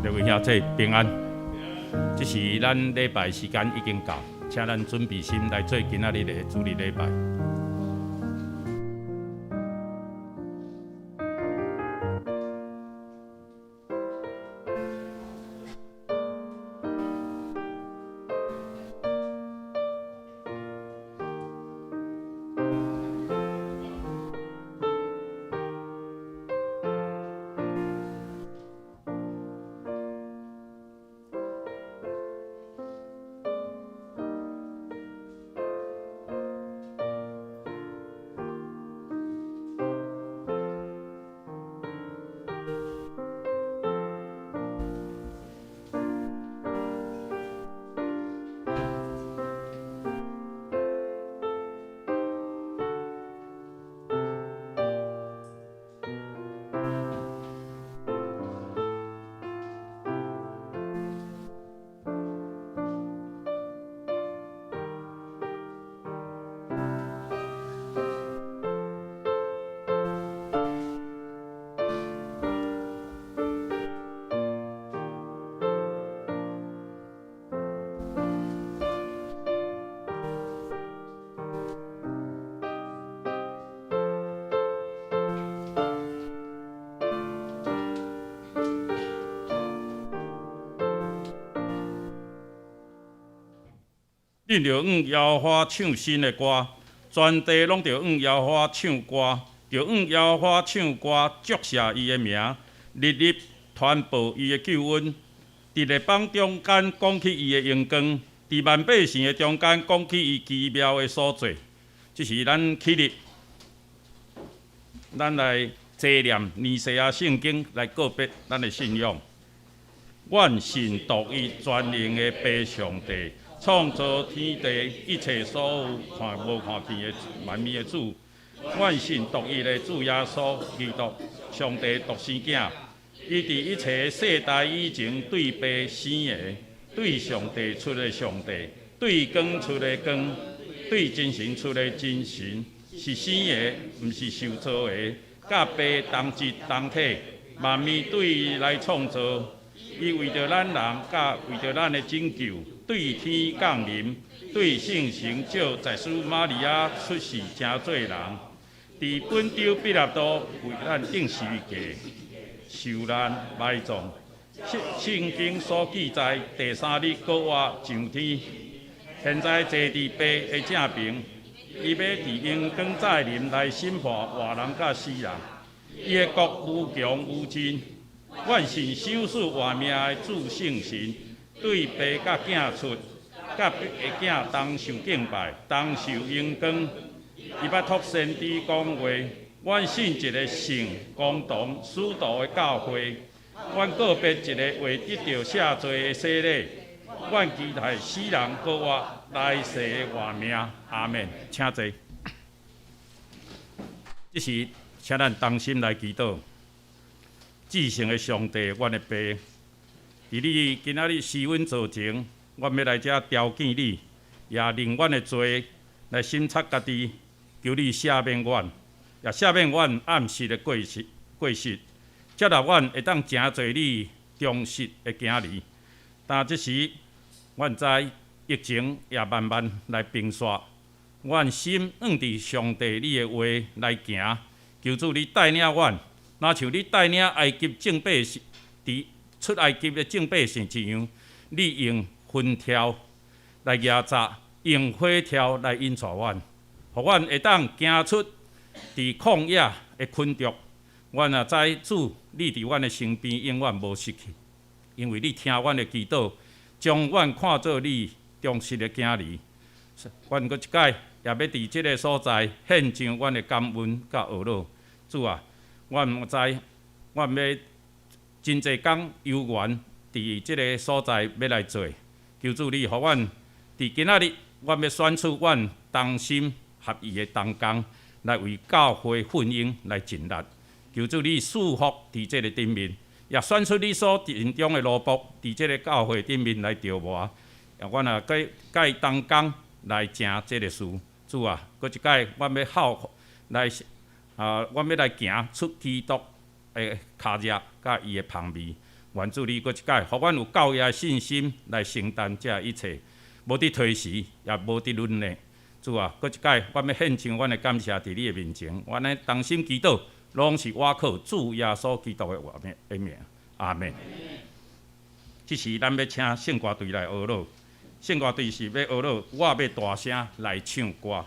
各位兄弟平安，這是咱禮拜時間已經到，請咱準備心來做今仔日的主日禮拜。恁著向耶和华唱新的歌，全地攏著向耶和华唱歌，著向耶和华唱歌，祝谢伊的名，日日传报伊的救恩。伫列邦中间讲起伊的荣光，伫万百姓的中间讲起伊奇妙的所做。这是咱起立，咱来齐念尼西亚圣经来告别咱的信仰。阮信独一全能的父上帝，创造天地一切所有看无看见的万物的主。阮信独一的主耶稣基督，上帝独生囝。伊伫一切世代以前对父生的，对上帝出的上帝，对光出的光，对真神出的真神，是生的，毋是受造的，佮父同质同体，万物对伊来创造。伊为著咱人，佮为著咱的拯救，对天降临，对圣神借祭司玛利亚出世成做人，伫本丢彼拉多为咱钉十字架，受难埋葬。圣经所记载，第三日复活上天，现在坐伫父的正边，伊欲伫荣光再临来审判活人佮死人，伊的国无穷无尽。阮信赏赐活命的主圣神，对父佮囝出，佮的囝同受敬拜，同受荣光。伊捌托先知讲话，阮信一个圣公同使徒的教会，阮告别一个未得著赦罪的洗礼，阮期待死人复活，来世的活命。阿们。请坐。这时，请咱同心来祈祷。至圣的上帝，阮的父，伫你今仔日施阮做前，阮欲来遮朝见你，也认阮的罪来省察家己，求你赦免阮，也赦免阮暗时的过失过失，接纳阮会当成做你忠实的囝儿。但这时，阮知疫情也慢慢来平息，阮心向伫上帝你的话来行，求主你带领阮。若像你带领埃及众百姓，伫出埃及的众百姓一样，你用云柱来蜈扎，用火柱来引导阮，予阮会当行出伫旷野的困局。阮也知主，你伫阮的身边，永远无失去，因为你听阮的祈祷，将阮看做你忠实的囝儿。阮阁一摆也欲伫这个所在献上阮的感恩佮懊恼。主啊，阮毋知，阮欲真济工犹原伫这个所在欲来做，求主你予阮伫今仔日，阮欲选出阮同心合意的同工，来为教会奋勇来尽力。求主你赐福伫这个顶面，也选出你所认中的奴仆伫这个教会顶面来著磨。阮也佮伊同工来成这个事。主啊，阁一摆，阮欲效来。阮欲来行出基督的跤迹，佮伊的芳味。願主你閣一擺，予阮有夠額信心來承擔這一切，無佇推辭，也無佇論呢。主啊，閣一擺，阮欲獻上阮的感謝佇你的面前，阮的同心祈禱，攏是倚靠主耶穌基督的活名的名，阿們。這時，咱欲請聖歌隊來學樂，聖歌隊是欲學樂，我欲大聲來唱歌。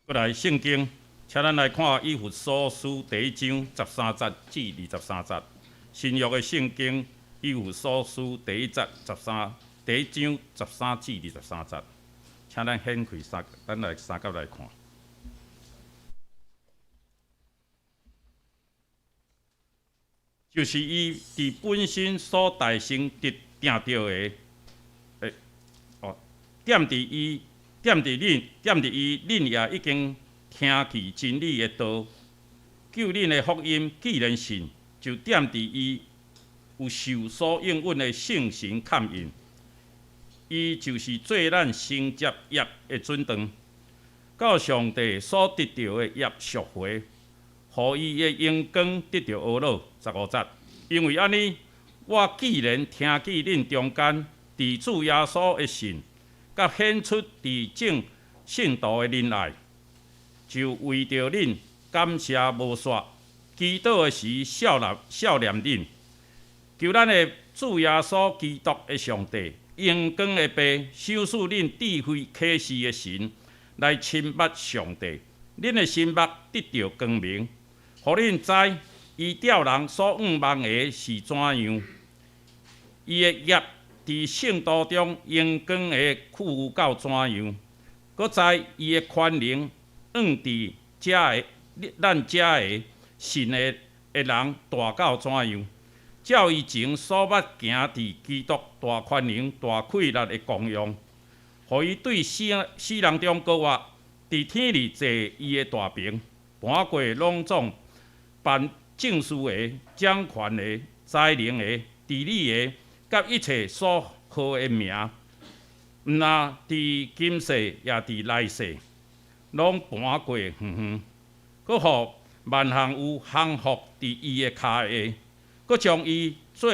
過來聖經，請咱來看以弗所書第一章十三節至二十三節。新約的聖經以弗所書第一節十三，第一章十三至二十三節，請咱掀開三，咱來三甲來看。就是伊佇本身所代先得定著的，欸，哦，踮佇伊，踮佇恁，踮佇伊，恁也已經聽見真理的道，救恁的福音。既然信，就踮佇伊有受所應允的聖神蓋印，伊就是做咱承接業的準當，到上帝所得著的業贖回，予予伊的榮光得著呵咾。15節，因為按呢，我既然聽見恁中間佇主耶穌的信，佮顯出佇眾聖徒的仁愛，就為著恁感謝無煞，祈禱的時數念恁，求咱的主耶穌基督的上帝，榮光的父，賞賜恁智慧啟示的神，來親捌上帝。恁的心目得著光明，予恁知伊召人所向望的是怎樣。伊的業佇聖徒中榮光的富有到怎樣，閣知伊的權能向佇遮的咱遮的信的人大到怎樣。照伊前所捌行佇基督大權能、大氣力的功用，予伊對死人中閣活，佇天裡坐伊的大爿，盤過攏總辦政事的、掌權的、才能的、治理的，佮一切所號的名，毋但佇今世，也佇來世，攏盤過遠遠，閣予萬項有降服佇伊的跤下，閣將伊做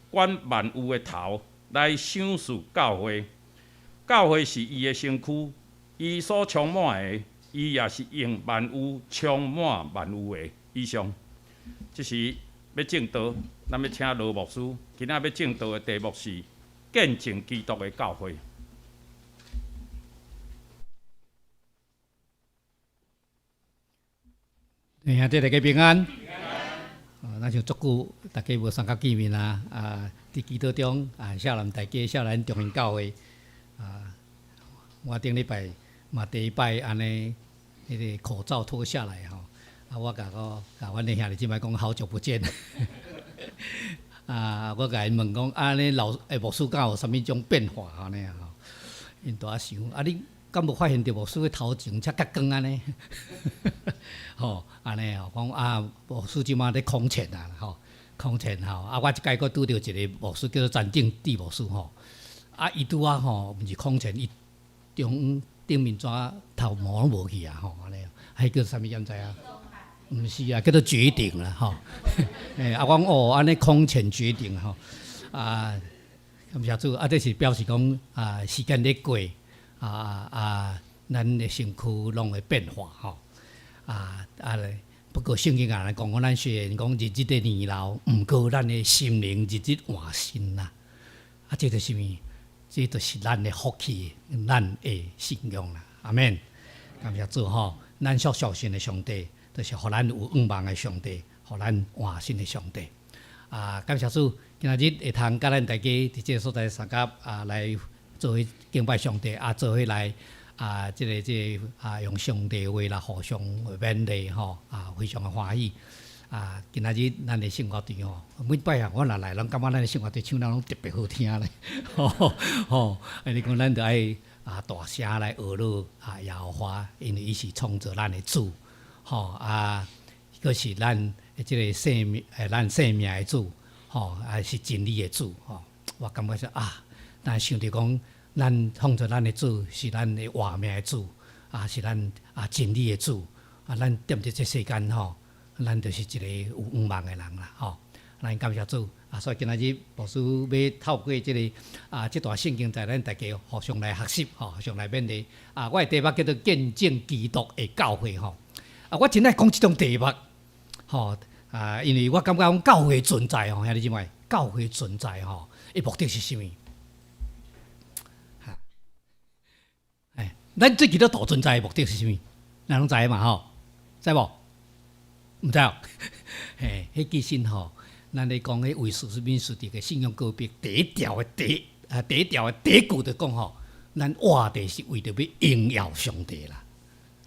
管萬有的頭，來賞賜教會。教會是伊的身軀，伊所充滿的，伊也是用萬有充滿萬有的。以上，這是欲證道，咱欲請羅牧師。今仔欲證道的題目是見證基督的教會。兄弟大家平安。咱像足久，大家無相佮見面啊！啊，佇祈禱中啊，數念大家，數念中興教會啊。我頂禮拜嘛第一擺按呢，彼个口罩脫下來吼，啊，我共我共阮的兄弟姊妹講好久不見。啊，我共𪜶問講，啊，你老牧師敢有啥物種變化按呢吼？𪜶拄仔想，啊，你敢無發現著牧師的頭前才較光按呢？吼，按呢吼，講啊，牧師這馬咧空前啊，吼，空前吼，啊，我這擺閣拄著一个牧師叫做詹正志牧師吼，啊，伊拄仔吼，毋是空前，伊中頂面紙頭毛攏無去啊，吼，按呢，彼叫啥物敢知影？毋是啊，叫做絕頂啦，吼。欸，啊，我講哦，按呢空前絕頂吼，啊，感謝主，啊，這是表示講啊，時間咧過，啊啊，咱的身軀攏會變化吼，啊啊咧，不過聖經啊講，咱雖然講日日的年老，毋過咱的心靈日日換新啦。啊，這就是啥物？這就是咱的福氣，咱的信仰啦。阿們，感謝主吼，咱所相信的上帝，就是予咱有向望的上帝，予咱換新的上帝。啊，感謝主，今仔日會通佮咱大家佇這个所在相佮啊來做伙敬拜上帝，啊，做伙來啊，這个啊，用上帝話來互相勉勵吼，啊，非常的歡喜。啊，今仔日咱的聖歌隊吼，每擺啊，我若來，攏感覺咱的聖歌隊唱得攏特別好聽咧。吼吼，啊，你講咱著愛啊大聲來呵咾啊耶和華，因為伊是創造咱的主，吼啊，閣是咱的這个生命，咱生命的主，吼啊是真理的主，吼。我感覺說啊，咱想著講，咱創造咱的主是咱的活命的主，啊是咱啊真理的主，啊咱踮佇這世間吼。咱就是一個有向望的人啦，吼！咱感謝主啊！所以今仔日牧師欲透過這个啊，這段聖經，在咱大家互相來學習，吼，互相來勉勵。啊，我的題目叫做見證基督的教會，吼！啊，我真愛講這種題目，吼啊，因為我感覺講教會存在，吼，兄弟姊妹，教會存在，吼，伊目的是啥物？哈，哎，咱做基督徒存在的目的是啥物？咱攏知嘛，吼，知無？毋知哦，嘿，彼其實吼，咱咧講彼威斯敏斯特的信仰告白第一條的第啊第一條的第一句就講吼，咱活著是為著欲榮耀上帝啦，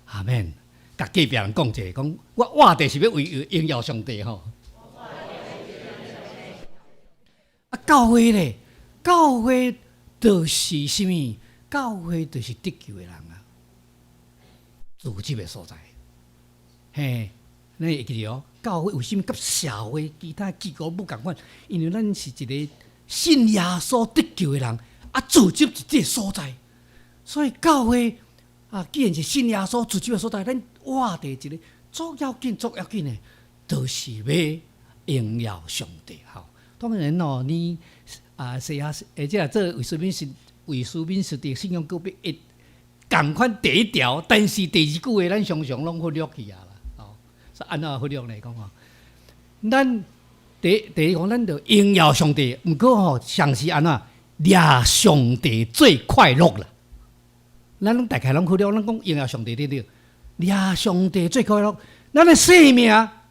阿們。共隔壁人講者，講我活著是欲為榮耀上帝吼。啊，教會咧，教會就是啥物？教會就是得救的人啊，聚集的所在，嘿。你會記得哦，教會為啥物佮社會其他機構無仝款？因為咱是一个信耶穌得救的人，啊，聚集佇這个所在，所以教會啊，既然是信耶穌聚集的所在，咱活佇一个足要緊，足要緊的，就是欲榮耀上帝。吼，當然哦，你啊，是啊，而且做威斯敏斯特聖經告白會仝款第一條，但是第二句話咱常常攏忽略去啊啦。哦，是按怎忽略呢？講吼，咱第一講，咱著榮耀上帝，毋過吼，上是按怎掠上帝做快樂啦。咱攏大概攏忽略，咱講榮耀上帝對對，掠上帝做快樂。咱的生命，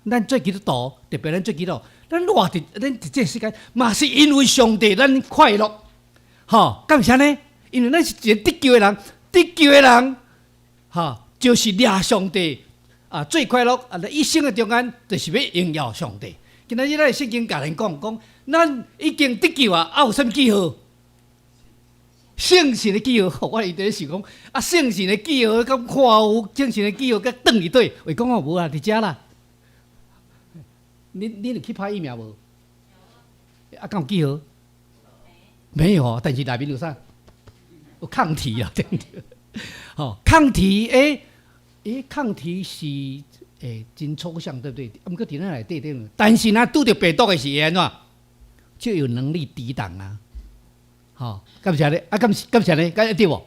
咱做基督徒，特別咱做基督徒，咱活佇咱佇這個世界，嘛是因為上帝，咱快樂。吼，敢是按呢？因為咱是一個得救的人，得救的人，吼，就是掠上帝啊，做快樂啊！一生的中間，就是欲榮耀上帝。今仔日咱的聖經共咱講講，咱已經得救啊，啊有啥物記號？聖神的記號，我伊佇咧想講，啊，聖神的記號，敢看有聖神的記號，佮轉佇佗？話講哦，無啊，佇遮啦。恁有去拍疫苗無？啊，敢有記號？沒有，但是內面有啥？有抗體啊，對毋對？吼，抗體，抗體是真抽象，對不對？毋過佇咱內底對毋？但是若拄著病毒的時會按怎？就有能力抵擋啊！吼，敢是按呢？啊，敢是按呢？敢對無？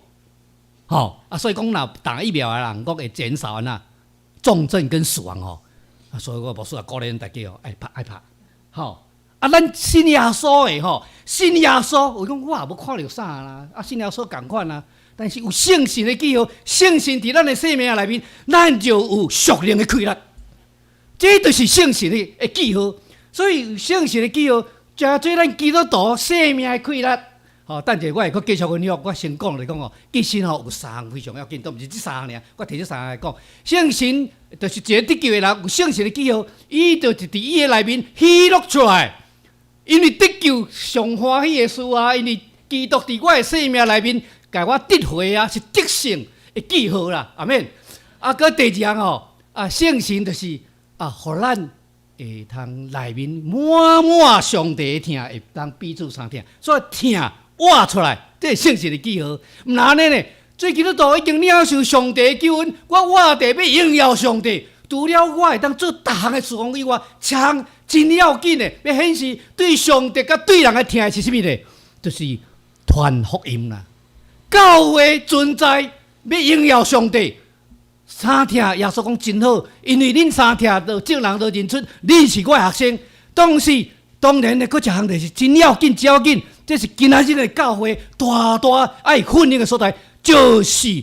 吼，啊，所以講若打疫苗的人，講會減少按怎重症跟死亡吼。啊，所以我牧師也鼓勵大家哦，愛拍愛拍，吼。啊，咱信耶穌的吼，信耶穌，有講我也無看著啥啦，啊，信耶穌仝款啊。但是有聖神的記號，聖神佇咱的生命內面，咱就有屬靈的氣力。這就是聖神的記號。所以聖神的記號，成做咱基督徒生命的氣力。吼，等者我會閣繼續分享。我先講來講哦，其實吼有三項非常要緊，都毋是這三項爾。我提這三項來講，聖神就是一個得救的人，有聖神的記號，伊就是佇伊的內面喜樂出來。因為得救上歡喜的事啊，因為基督佇我的生命內面，共我得回啊，是得勝的記號啦，阿們。啊，閣第二項吼，啊，聖神就是啊，予咱會通內面滿滿上帝的疼，會當彼此相疼，所以疼活出來，這是聖神的記號。毋但按呢呢，做基督徒已經領受上帝的救恩，我活佇欲榮耀上帝。除了我會當做逐項的事奉以外，一項真要緊的，欲顯示對上帝佮對人的疼是啥物呢？就是傳福音啦。教會存在欲榮耀上帝，相疼耶穌講真好，因為恁相疼，就眾人都認出恁是我的學生。當時當然的，閣一項就是真要緊，真要緊，這是今仔日的教會大大愛奮力的所在，就是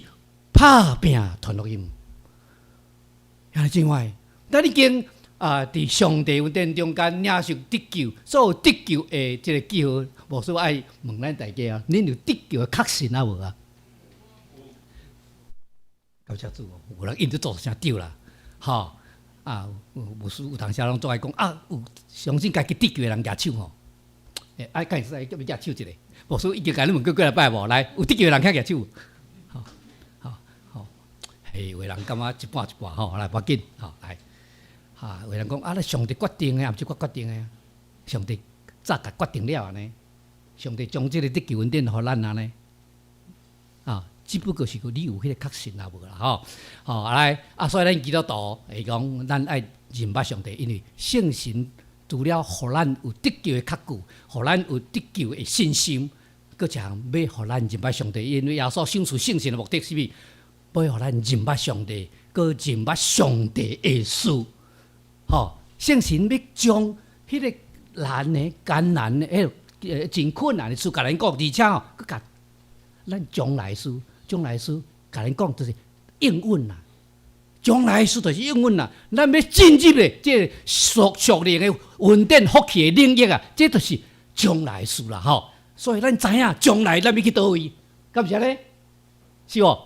拍拚傳福音。兄弟姊妹，咱已經啊，佇上帝恩典中間領受得救，所有得救的這個記號，無需愛問咱大家啊，恁有得救的確信啊無啊？感謝主，有人應得做聲對啦，吼啊，有牧師有當時攏總愛講啊，有相信家己得救的人舉手吼，欸，愛敢會使叫伊舉手一下，牧師已經共你問過幾禮拜無？來，有得救的人較舉手。嘿，有的人感覺一半一半吼，來無要緊吼，來，哈，有的人講啊，咧上帝決定的，抑毋是我決定的，上帝早共決定了按呢，上帝將這個得救恩典予咱按呢，啊，只不過是講你有彼個確信抑無啦吼，吼來，啊，所以咱基督徒會講，咱愛認捌上帝，因為聖神除了予咱有得救的確據，予咱有得救的信心，閣一項欲予咱認捌上帝，因為耶穌賞賜聖神的目的是啥物？欲予咱認捌上帝，閣認捌上帝的事，吼！聖神欲將彼個難的、艱難的、彼個真困難的事，共咱講，而且吼，閣共咱將來事、將來事，共咱講就是應允啦。將來事就是應允啦。咱欲進入的這個屬靈的恩典福氣的領域啊，這就是將來事啦，吼！所以咱知影將來咱欲去佗位，敢是按呢？是無？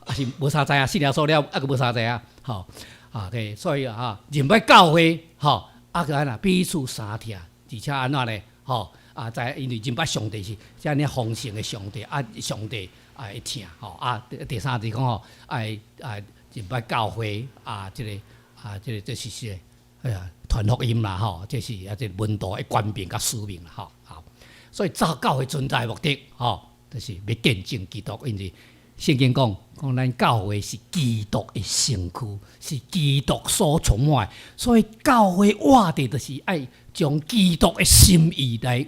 啊是無啥知影，信耶穌了，猶閣無啥知影，吼啊對，所以啊，認捌教會，吼啊閣按怎彼此相疼，而且按怎呢？吼啊，知因為認捌上帝是遮爾豐盛的上帝，啊上帝啊會疼，吼啊第三就是講吼，愛愛認捌教會啊，這個啊這個這是是哎呀傳福音啦，吼，這是啊這個門徒的權柄佮使命啦，吼，好，所以教會存在的目的，吼，就是欲見證基督，因為。聖經講，講咱教會是基督的身軀，是基督所充滿，所以教會活著就是愛將基督的心意來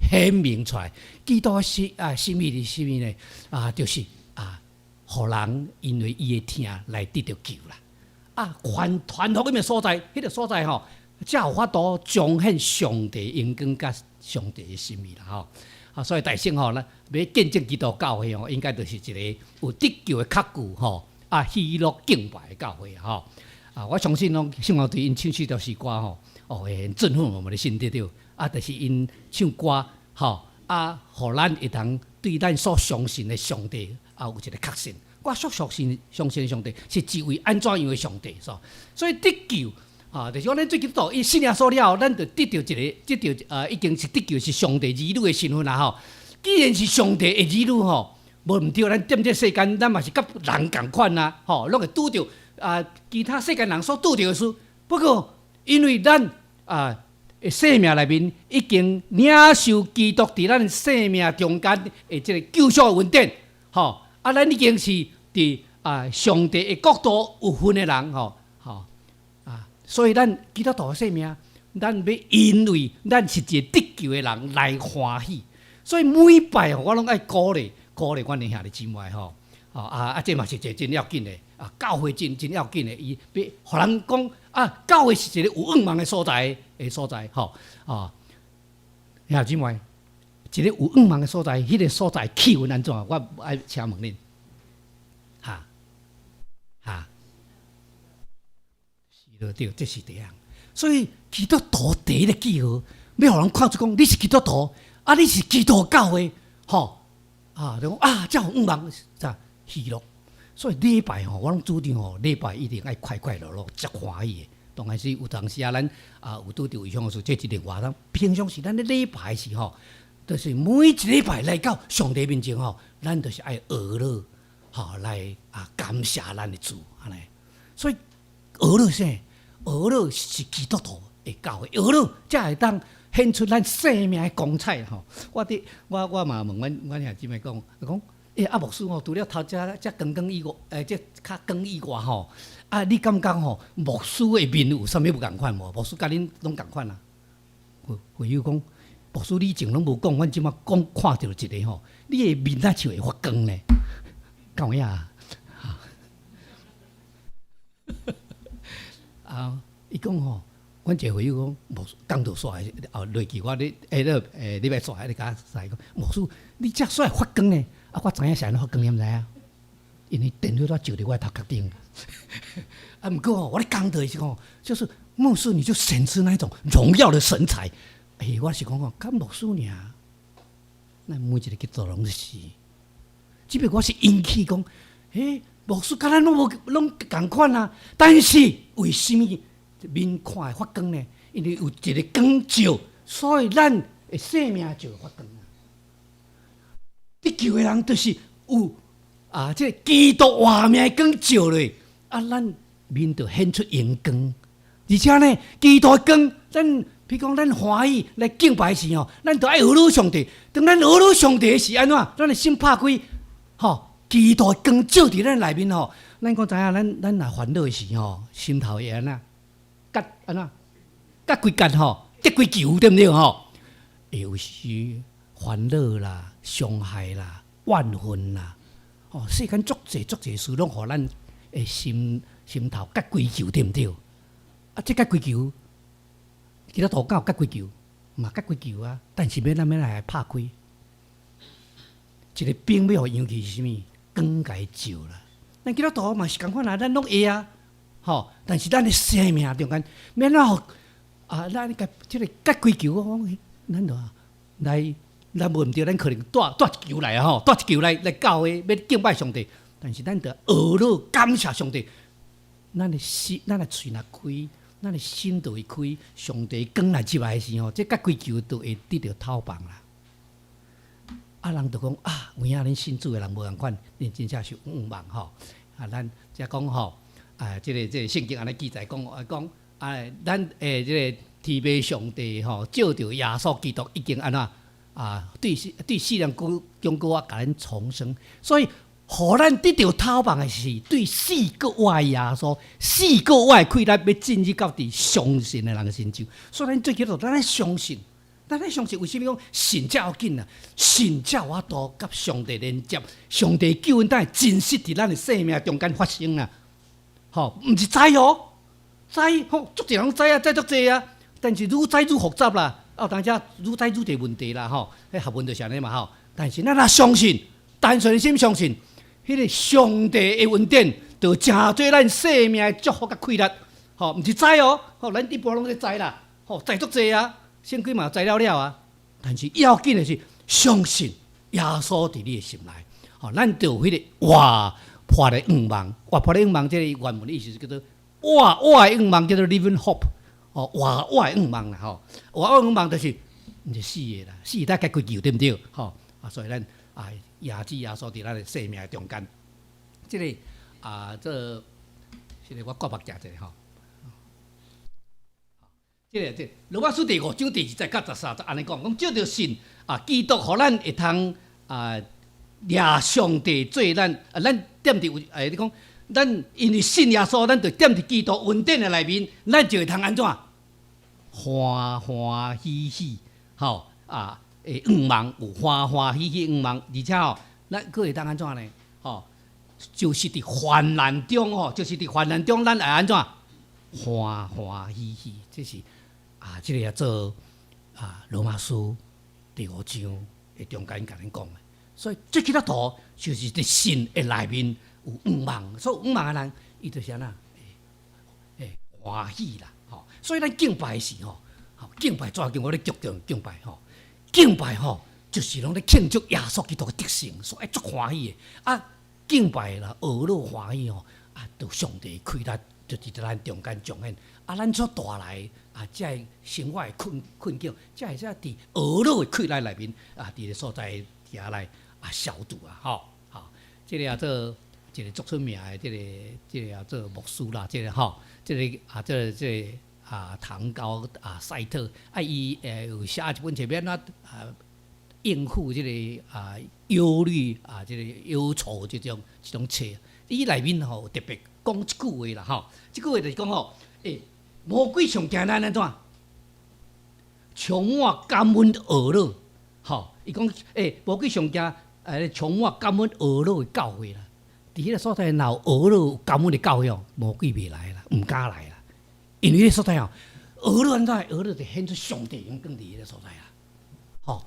顯明出來。基督的心意是啥物呢？啊，就是啊，予人因為伊的疼來得著救啦。啊，傳傳福音的所在，彼個所在吼，才有法度彰顯上帝榮光佮上帝的心意啦吼。啊，所以大聖吼，咱欲見證基督教會吼，應該就是一個有得救的確據吼，啊，喜樂敬拜的教會吼。啊，我相信攏聖樂隊𪜶唱這條詩歌吼，哦，會振奮我們的心對對。啊，就是𪜶唱歌吼，啊，予咱會當對咱所相信的上帝啊，有一個確信。我所相信的上帝是一位按怎樣的上帝，所以得救啊，就是講咱做基督徒，伊信耶穌了後，咱就得著一個，得著啊，已經是得救是上帝兒女的身份啦吼。既然是上帝的兒女吼，無毋對，咱踮這世間，咱嘛是佮人仝款啊，吼，攏會拄著啊其他世間人所拄著的事。不過，因為咱啊的生命內面已經領受基督佇咱生命中間的這個救贖恩典，吼，啊，咱已經是佇啊上帝的國度有份的人，吼，吼啊，所以咱基督徒的生命，咱欲因為咱是一個得救的人來歡喜，所以每擺我攏愛鼓勵鼓勵阮的兄弟姊妹吼，啊啊，這嘛是一個真要緊的啊，教會真真要緊的，伊欲予人講啊，教會是一個有盼望的所在吼啊，兄弟姊妹，一個有盼望的所在，彼個所在氣氛按怎？我愛請問恁，哈哈，是囉對，這是這樣。所以基督徒第一個記號，欲予人看出講你是基督徒，啊，你是基督教會，吼啊，就講啊，才有盼望，才喜樂。所以禮拜吼，我攏主張吼，禮拜一定愛快快樂樂，足歡喜的。當然是有當時啊，咱啊有拄著異象的事，這是另外。咱平常時咱咧禮拜時吼，就是每一禮拜來到上帝面前吼，咱就是愛呵咾，吼來啊感謝咱的主，按呢。所以呵咾啥？呵咾是基督徒的教會，呵咾才會當顯出咱生命的光彩吼。我佇我我嘛問阮阮兄姊妹講，講欸啊牧師吼，除了頭這這光光以外，欸這較光以外吼，啊你感覺吼牧師的面有啥物無仝款無？牧師佮恁攏仝款啊？會友講，牧師你以前攏無講，阮這馬講看著一個吼，你的面仔像會發光呢，敢有影？啊，伊講吼，阮一個會友講，牧師講道煞哦落去我咧，欸咧欸禮拜煞咧共我講，牧師你遮煞會發光呢？啊，我知影是按怎發光，你毋知影？因為電火柱照佇我頭殼頂。啊，毋過吼，我咧講道的時候，就是牧師你就顯出那種榮耀的神采。欸，我是講講，敢牧師爾，咱每一個基督徒攏是，只不過我是引起講，欸，牧師佮咱攏無攏仝款啊，但是為啥物面看會發光呢？因為有一個光照，所以咱的生命就會發光啊。得救的人就是有啊，這個基督活命的光照落，啊，咱面就顯出榮光。而且呢，基督的光，咱比如講，咱歡喜來敬拜時吼，咱就愛呵咾上帝。當咱呵咾上帝時，按怎？咱的心拍開，吼，基督的光照佇咱內面吼，咱講知影，咱咱若煩惱的時吼，心頭會按怎？結按怎？結幾結吼，得幾球對毋對吼？會有時煩惱啦、傷害啦、怨恨啦，吼，世間足濟足濟事，攏予咱的心心頭結幾球對毋對？啊，這結幾球，基督徒敢有結幾球？嘛結幾球啊！但是欲咱欲來拍開，一個冰欲予溶去是啥物？光共伊照啦。咱基督徒嘛是仝款啊，咱攏會啊，吼！但是咱的生命中間，欲按怎予啊？咱共這個結幾球，我講咱就來，咱無毋對，咱可能帶帶一球來啊吼，帶一球來來教會，欲敬拜上帝。但是咱著呵咾感謝上帝，咱的心，咱的喙若開，咱的心就會開，上帝光來入來的時候，這結幾球就會得著透放啦。啊，人就講啊，有影恁信主的人無仝款，恁真正是有盼望吼。啊，咱才講吼，啊，這個這個聖經按呢記載講，啊講啊，咱的這個天父上帝吼，藉著耶穌基督已經按怎啊，對對世人講講過啊，共咱重生。所以予咱得著盼望的是對死閣活的耶穌，死閣活的氣力欲進入到佇相信的人的身上。所以咱做基督徒，咱愛相信，咱愛相信。為啥物講信才要緊啊？信才有法度佮上帝連接，上帝救恩才會真實佇咱的生命中間發生啊！吼，毋是知哦，知吼，足濟人知啊，知足濟啊，但是愈知愈複雜啦，啊，有當時愈知愈濟問題啦，吼，彼學問就是按呢嘛，吼。但是咱若相信，單純的心相信，彼個上帝的恩典，就成做咱生命的祝福佮氣力，吼，毋是知哦，吼，咱一般攏咧知啦，吼，知足濟啊，聖經嘛知了了啊。但是要緊的是相信耶穌佇你的心內，吼，咱就有彼個活潑的向望，活潑的向望，這個原文的意思是叫做活活的向望，叫做 living hope，哦，活活的向望啦，吼，活活的向望就是毋是死的啦，死的得解決救對毋對？吼，啊，所以咱啊，耶主耶穌佇咱的生命中間，這個啊，這這個我割目鏡一下吼。這個這羅馬書第五章第二節到十三節按呢講，講藉著信啊，基督予咱會通啊，掠上帝做咱啊，咱踮佇有欸，你講，咱因為信耶穌，咱就踮佇基督恩典的內面，咱就會通按怎歡歡喜喜，吼啊，會向望有歡歡喜喜向望，而且吼，咱閣會當按怎呢？吼，就是佇患難中吼，就是佇患難中，咱會按怎歡歡喜喜，這是啊，這個叫做啊羅馬書第五章的中間共咱講的。所以做基督徒就是佇信的內面有向望，所以向望的人，伊就是按怎會歡喜啦，吼。所以咱敬拜時吼，吼敬拜最緊我咧強調敬拜吼，敬拜吼就是攏咧慶祝耶穌基督的得勝，所以足歡喜的。啊，敬拜啦，呵樂歡喜吼，啊，就上帝氣力就佇咱中間彰顯。啊，咱所帶來啊，這个生活的困境，才會使佇呵樂的氣力內面啊，佇個所在遐來啊消除啊，吼，吼，這個啊做一個足出名的這個這個啊做牧師啦，這個吼，這個啊這個這個啊唐高啊賽特啊，伊有寫一本冊欲按怎啊應付這個啊憂慮啊這個憂愁這種這種冊，伊內面吼特別講一句話啦，吼，這句話就是講吼，欸，魔鬼上驚咱按怎？充滿感恩呵樂，吼，伊講欸，魔鬼上驚充滿感恩呵樂的教會啦。佇彼個所在若有呵樂感恩的教會哦，魔鬼袂來啦，毋敢來啦。因為彼個所在哦，呵樂按怎？呵樂就顯出上帝榮光佇彼個所在啦。吼，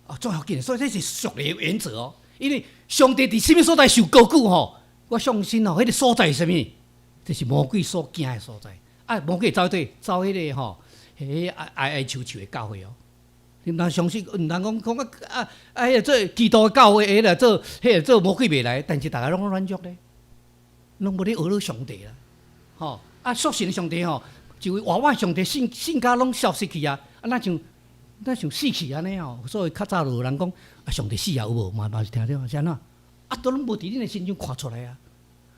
啊，最要緊，所以這是屬靈原則哦。因為上帝佇啥物所在受高舉吼，我相信哦，彼個所在是啥物？這是魔鬼所驚的所在。啊，魔鬼走佗，走彼個吼，彼個哀哀愁愁的教會哦。你毋通相信，毋通講講啊啊啊！彼個做基督的教會，彼個做彼個做魔鬼袂來，但是逐家攏軟弱咧，攏無咧呵樂上帝啦，吼！啊，屬神的上帝吼，就會活活上帝信信甲攏消失去啊！啊，若像死去按呢吼，所以較早就有人講啊，上帝死啊有無？嘛嘛是聽著是按怎？啊，都攏無佇恁的身上看出來啊！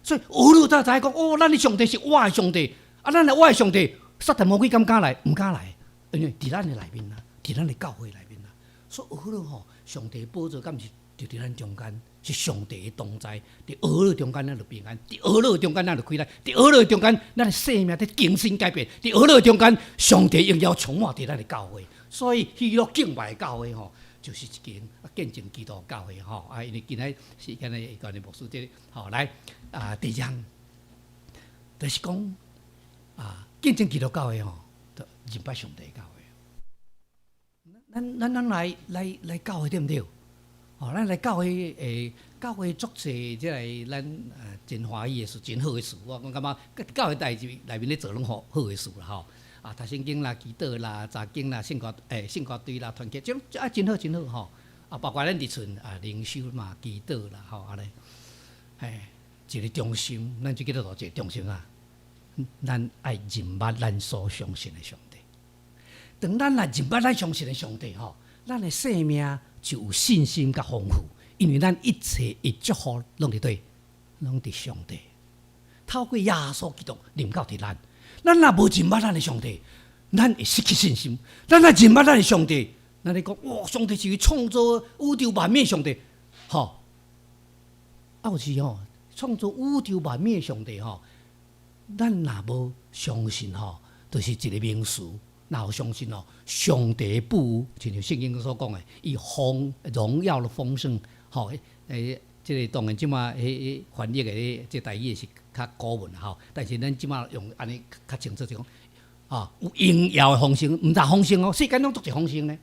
所以呵樂才知影講哦，咱的上帝是活的上帝，啊，咱的活的上帝，撒旦魔鬼敢敢來？毋敢來，因為佇咱的內面啊。佇咱的教會內面啊，所以呵樂吼，上帝寶座敢毋是就佇咱中間，是上帝的同在。佇呵樂中間，咱就平安；佇呵樂中間，咱就氣力；佇呵樂中間，咱的生命佇更新改變。佇呵樂中間，上帝榮耀充滿佇咱的教會。所以喜樂敬拜的教會吼，就是一間見證基督教會吼。啊，因為今仔時間的關係牧師這個吼來啊，第二項就是講啊，見證基督教會吼，就認捌上帝教會。咱咱咱來來來教會對毋對？吼，咱來教會教會足濟，這個咱真歡喜的事，真好的事。我講感覺教會代誌內面咧做攏好好的事啦吼。啊，讀聖經啦、祈禱啦、查經啦、聖歌聖歌隊啦、團契，這種啊真好真好吼。啊，包括咱佇厝啊靈修嘛、祈禱啦吼，按呢，嘿，一個中心，咱這叫做一個中心啊。咱愛認捌咱所相信的上帝。當咱若認捌咱相信的上帝吼，咱的生命就有信心佮豐富，因為咱一切的祝福攏佇佗，攏佇上帝。透過耶穌基督臨到佇咱，咱若無認捌咱的上帝，咱會失去信心。咱若認捌咱的上帝，咱咧講哇，上帝是創造宇宙萬物的上帝，吼。啊有時吼，創造宇宙萬物的上帝吼，咱若無相信吼，就是一個名詞。若有相信哦，上帝的富有，親像聖經所講的，伊豐榮耀的豐盛，吼，這個當然這馬彼翻譯的這台語是較古文吼，但是咱這馬用按呢較清楚就講，啊，有榮耀的豐盛，毋但豐盛哦，世間攏足濟豐盛呢。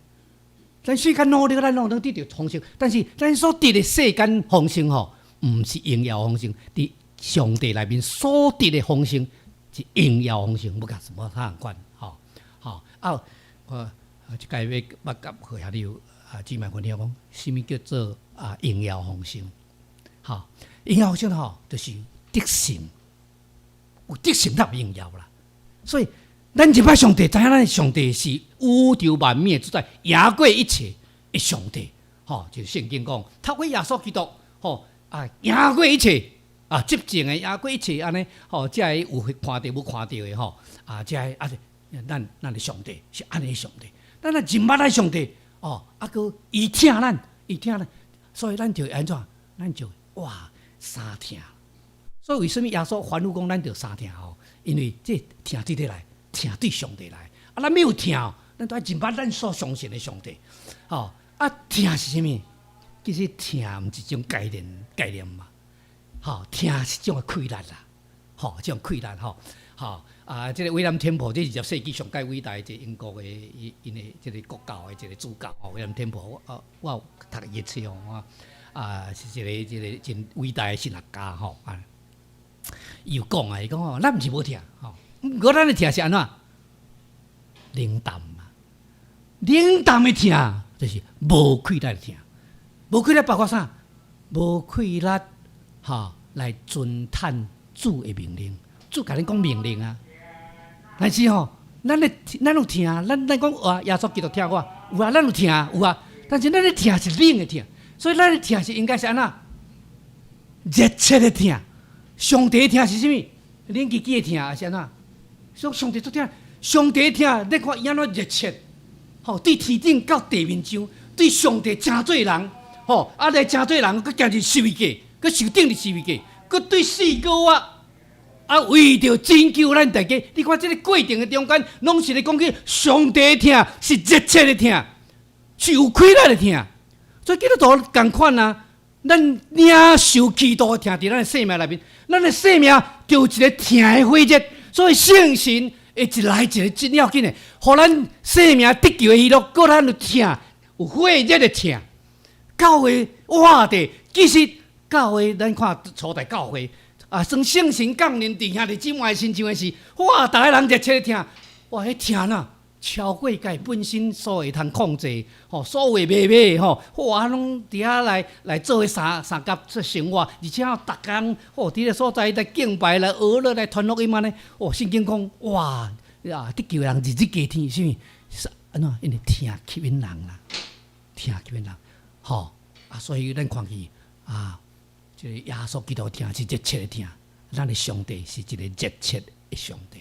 咱世間努力，咱攏能得著豐盛，但是咱所得的世間豐盛吼，毋是榮耀豐盛，佇上帝內面所得的豐盛是榮耀豐盛，無共無啥仝款，吼吼啊！我這擺欲捌佮好兄弟啊姊妹分享講，啥物叫做啊榮耀豐盛？吼，榮耀豐盛吼，就是得勝，有得勝才有榮耀啦。所以咱認捌上帝，知影咱上帝是宇宙萬物的主宰，贏過一切的上帝。吼，就聖經講，透過耶穌基督，吼啊，贏過一切啊，執政的贏過一切按呢，吼，這个有看著無看著的吼，啊，這个啊，咱的上帝是按呢的上帝，咱若認捌咱上帝，哦，啊，閣伊疼咱，伊疼咱，所以咱就按怎？咱就哇三疼。所以為啥物耶穌吩咐講咱著相疼吼？因為這疼對佗來，疼對上帝來。啊，咱欲有疼，咱著愛認捌咱所相信的上帝。吼，啊，疼是啥物？其實疼毋是一種概念嘛。吼，疼是一種的氣力啦。吼，這種氣力吼，吼啊，這個威廉天婆，這20世紀上蓋偉大的一個英國的伊𪜶的這個國教的一個主教吼，威廉天婆，我有讀伊的冊吼，我啊是一個真偉大的神學家吼啊。伊有講啊，伊講吼，咱毋是無疼吼，毋過咱的疼是按怎？冷淡嘛，冷淡的疼就是無氣力的疼，無氣力包括啥？無氣力吼來遵趁主的命令，主共恁講命令啊。但是吼，咱有疼，咱講哇，耶穌基督疼我，有啊，咱有疼有啊。但是咱的疼是冷的疼，所以咱的疼是應該是按怎？熱切的疼。上帝的疼是啥物？冷吱吱的疼，還是按怎？所以上帝足疼，上帝的疼，你看伊按怎熱切？吼，對天頂到地面上，對上帝成做人，吼，啊來成做人，閣行入十字架，閣受釘佇十字架，閣對四個月，啊為著拯救咱大家。你看這個過程的中間，攏是咧講起上帝的疼是熱切的疼，是有氣力的疼。所以基督徒仝款啊，咱領受基督的疼佇咱的生命內面，咱的生命就有一個疼的火熱。所以聖神會一來一個真要緊的，予咱生命得救的喜樂，閣咱有疼，有火熱的疼。教會活的，其實教會咱看初代教會啊，算聖神降臨佇兄弟姊妹身上的時，哇，逐个人熱切的疼，哇，彼疼啊，超過家本身所會通控制，吼，所有的迷迷吼，哇，攏佇遐來做彼三佮做生活，而且逐工吼佇个所在來敬拜、來學樂、來傳福音按呢，哦，聖經講哇，啊，得救的人日日加添，啥物？是按怎？因為疼吸引人啦，疼吸引人，吼啊，所以咱看見啊，這個耶穌基督疼是熱切的疼，咱的上帝是一個熱切的上帝，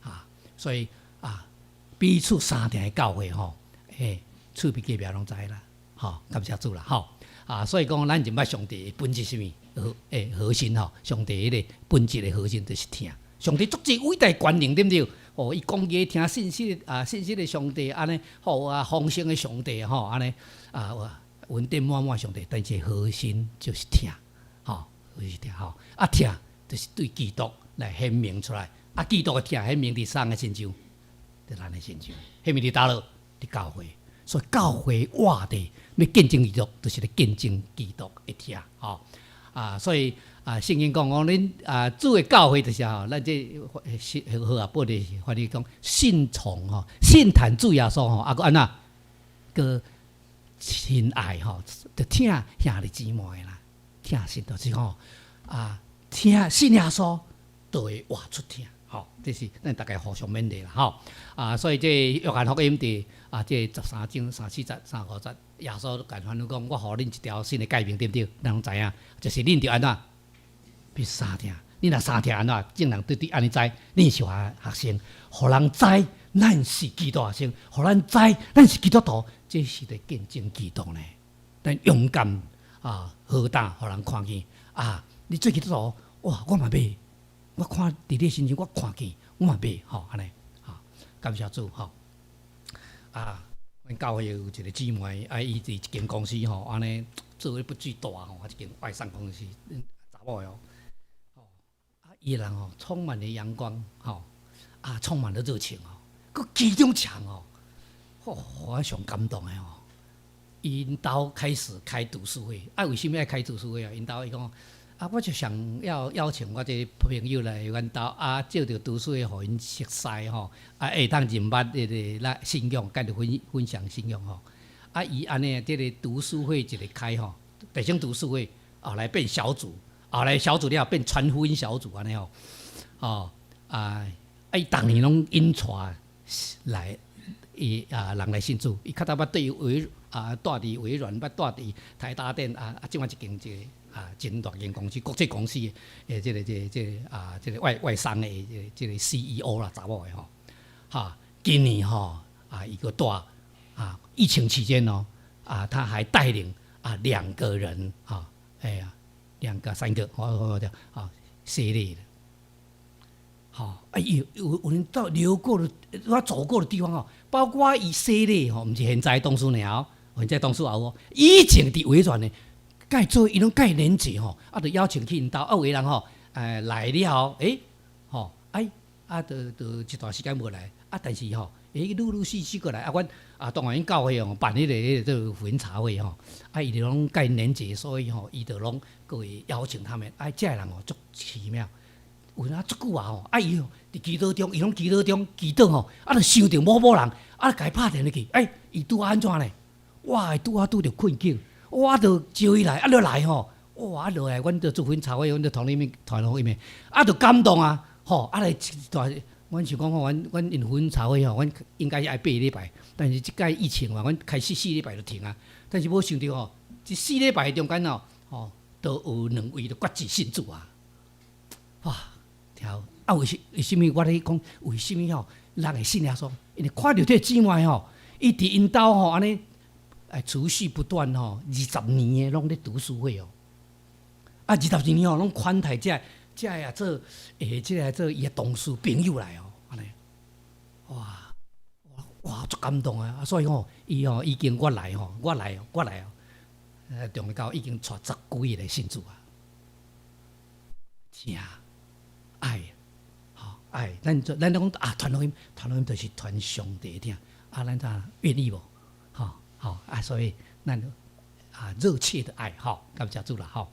啊，所以啊，彼此相疼的教會吼，欸，厝邊隔壁攏知啦，吼，感謝主啦，吼，啊，所以講咱認捌上帝的本質啥物？核心吼，上帝彼個本質的核心就是疼。上帝足濟偉大權能，對毋對？哦，伊講義疼信實啊，信實的上帝按呢，好啊，豐盛的上帝吼，按呢啊，恩典滿滿上帝，但是核心就是疼，吼，就是疼吼，啊疼就是對基督來顯明出來，啊基督的疼顯明佇啥人的身上？佇咱的身上，顯明佇佗落？佇教會，所以教會活的欲見證基督，就是咧見證基督的疼，吼啊，所以啊，聖經講講恁啊，主的教會就是吼，咱這和合本的翻譯講信從吼，信坦主耶穌吼，啊閣按怎？閣親愛吼，就疼兄弟姊妹啦，疼信徒是吼啊，疼信耶穌就會活出疼，吼，這是咱大家互相勉勵啦，吼啊，所以這約翰福音佇啊，這13章34節、35節，耶穌共吩咐講，我予恁一條新的誡命，對毋對？咱攏知影，就是恁著按怎？彼此相疼，恁若相疼按怎？眾人對對按呢知，恁是我學生，予人知咱是基督學生，予咱知咱是基督徒，這是咧見證基督呢。咱勇敢啊，好膽予人看見啊！你做基督徒，哇！我嘛欲，我看佇你身上，我看見，我嘛欲吼，按呢吼，感謝主吼。啊，阮教會有一個姊妹，啊，伊佇一間公司吼，按呢做彼不最大吼，啊，一間外商公司，查某的哦。吼，啊，伊人吼充滿了陽光，吼，啊，充滿了熱情哦，閣氣場強哦，吼，我上感動的吼。𪜶兜開始開讀書會，啊，為啥物愛開讀書會啊？𪜶兜伊講，啊，我就想要邀請我這個朋友來阮兜，啊，藉著讀書會予𪜶熟似吼，啊，會當認捌彼個咱信仰，佮你分享信仰吼。啊，伊按呢，這個讀書會一個開吼，弟兄讀書會，後來變小組，後來小組了後變傳福音小組按呢吼，哦，啊，啊，伊逐年攏引帶來，伊啊人來信主，伊較早捌對微啊，蹛佇微軟，捌蹛佇台達電啊，啊，這擺一間這個啊，真大間公司，國際公司的這個啊，這個外商的這個 CEO 啦，查某的吼，哈，今年吼啊，伊閣帶啊，疫情期間哦，啊，他還帶領啊兩個人哈，哎呀，兩個三個，我叫啊，洗禮的，吼，啊，有人到流過的，我走過的地方哦，包括伊洗禮吼，毋是現在同事爾哦。現在同事也有哦，以前佇微軟的，佮做伊攏佮連結吼，啊，就邀請去𪜶兜，啊，有的人吼，來了後，欸，吼，哎，啊，就一段時間無來，啊，但是吼，欸，陸陸續續過來，啊，阮啊，當然教會哦，辦彼個福音茶會吼，啊，伊就攏佮𪜶連結，所以吼，伊就攏閣會邀請他們，啊，這個人哦，足奇妙，有影足久啊吼，啊，伊佇祈禱中，伊攏祈禱中祈禱吼，啊，就想著某某人，啊，共伊拍電話去，欸，伊拄按怎咧？哇！拄仔拄著困境，我就招伊來，啊，就來吼，哇！啊，落來，阮就做福音茶會，阮就同裡面傳福音，啊，就感動啊，吼！啊來一段，阮想講吼，阮因福音茶會吼，阮應該是愛8禮拜，但是這擺疫情嘛，阮開始四禮拜就停啊。但是無想著吼，這四禮拜中間哦，吼，都有兩位就決志信主啊！哇！聽啊，為啥物我咧講？為啥物吼？人會信耶穌？因為看著這個姊妹吼，伊佇𪜶兜吼，按呢。哎，持續不斷吼，20年的攏咧讀書會哦，啊，20年吼，攏款待這啊做，欸，這個做伊的同事朋友來哦，按呢，哇，哇，足感動啊！所以吼，伊吼已經我來吼，我來我來哦，中到已經帶十幾個來信主啊，疼愛，吼愛，咱做咱攏講啊，傳福音，傳福音就是傳上帝疼，啊，咱怎願意無？吼？吼啊，所以咱啊熱切的愛，吼，感謝主啦，吼。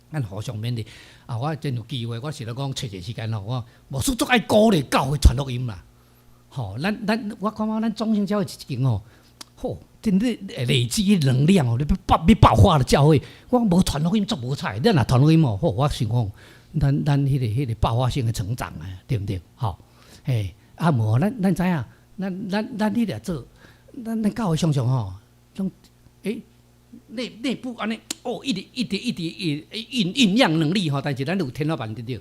咱互相勉勵啊！我真有機會，我是咧講揣一個時間吼，我牧師足愛鼓勵教會傳福音啦。吼，咱我感覺咱中興教會一間吼，吼，真咧累積能量哦，咧欲爆發的教會，我講無傳福音足無彩，咱若傳福音哦，吼，我想講，咱彼個爆發性的成長啊，對毋對？吼，嘿，啊無咱知影，咱彼個做，咱教會常常吼，攏欸內部按呢哦，一直一直一直醞釀能力吼，但是咱有天花板對毋對？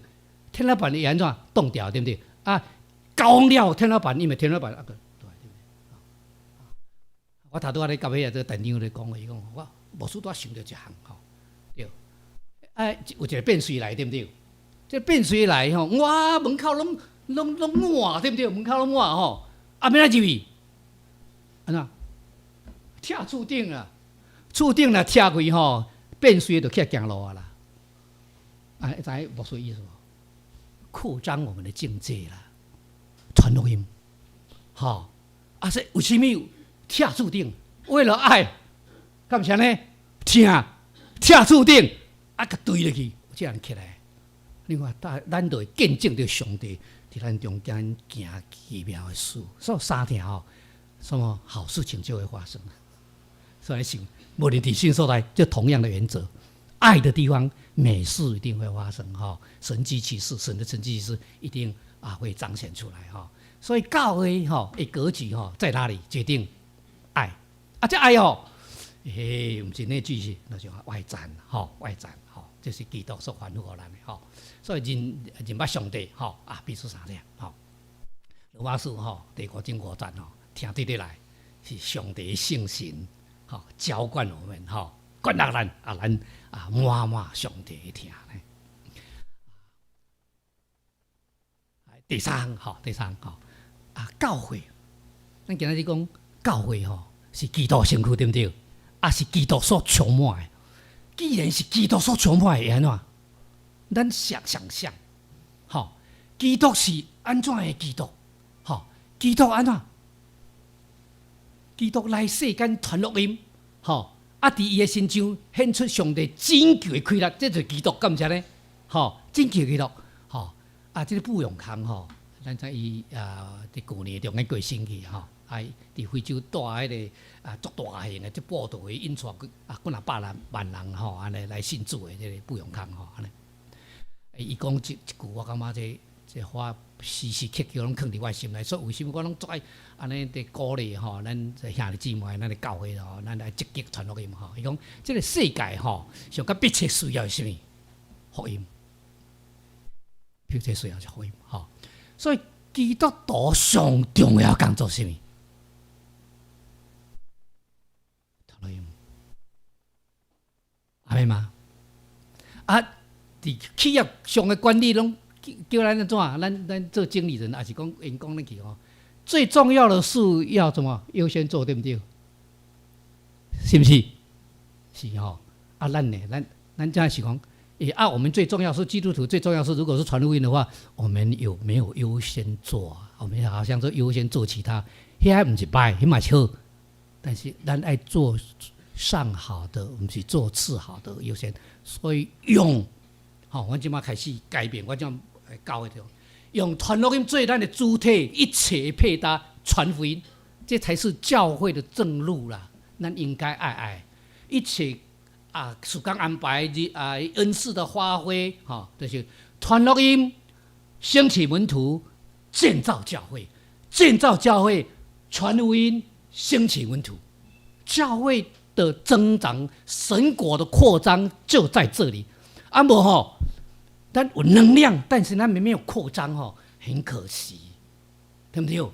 天花板會按怎凍掉對毋對？啊，高峰了天花板，因為天花板啊個對對。我頭拄仔咧佮彼個店長咧講話，伊講我牧師拄仔想著一項吼，對，啊有一個變水來對毋對？這變水來吼，哇門口攏滿對毋對？門口攏滿吼，啊欲按怎入去？按怎？拆厝頂啊，厝頂若拆開吼，變水就起來行路啊啦。啊，知牧師意思無？擴張我們的境界啦，傳福音，吼，啊，說為啥物拆厝頂？為了愛，敢毋是按呢？疼，拆厝頂，啊，共對落去，這人起來。你看，咱就會見證著上帝佇咱中間行奇妙的事。所以相疼吼，什麼好事情就會發生。所以想，無論佇啥所在，就同樣的原則，愛的地方，美事一定會發生。吼，神蹟奇事，神的神蹟奇事一定啊會彰顯出來。吼，所以教會吼的格局吼在哪裡決定愛啊？這愛哦，嘿，毋是那句是，那就外展吼，外展吼，這是基督所吩咐予咱的吼。所以認捌上帝吼啊，彼此相疼吼。羅馬書吼第五章五節吼，聽對對來是上帝聖神吼澆灌我們吼，管束咱啊，咱啊滿滿上帝的疼呢。第三吼，第三吼啊，教會，咱今仔日講教會吼是基督身軀，對毋對？啊，是基督所充滿的。既然是基督所充滿的，會按怎？咱想想想，吼，基督是按怎的基督？吼，基督按怎？基督來世間傳福音，吼，啊，佇伊的身上顯出上帝拯救的氣力，這就是基督，敢毋是按呢？吼，拯救基督，吼，啊，這個布永康吼，咱知伊啊，佇舊年中間過身去吼，啊，佇非洲帶彼個啊足大型的這佈道會，引帶幾啊幾若百人萬人吼，按呢來信主的這個布永康吼，按呢，伊講一一句，我感覺這這話時時刻刻攏囥佇我心內，所以為啥物我攏足愛按呢佇鼓勵吼，咱兄弟姊妹，咱的教會吼，咱來積極傳福音吼。伊講這個世界吼，上較迫切需要是啥物？福音，迫切需要是福音吼。所以基督徒上重要工作是啥物？傳福音，阿們嗎？啊，佇企業上的管理攏叫咱按怎？咱做經理人，抑是講員工咧去吼？最重要的事要怎麼優先做，對毋對？是毋是？是吼。啊，咱呢？咱這樣是講，欸啊，我們最重要是基督徒，最重要是如果是傳福音的話，我們有沒有優先做啊？我們好像說優先做其他，遐毋是歹，彼嘛是好。但是咱愛做上好的，毋是做次好的優先。所以用，吼，阮這馬開始改變，我這教會中用傳福音做咱的主體，一切配搭傳福音，這才是教會的正路啦。咱應該愛愛一切啊，時間安排日啊，恩賜的發揮，吼，就是傳福音、興起門徒、建造教會、建造教會、傳福音、興起門徒，教會的增長、神國的擴張就在這裡。啊，無吼，咱有能量，但是咱沒有擴張吼，很可惜，對毋對？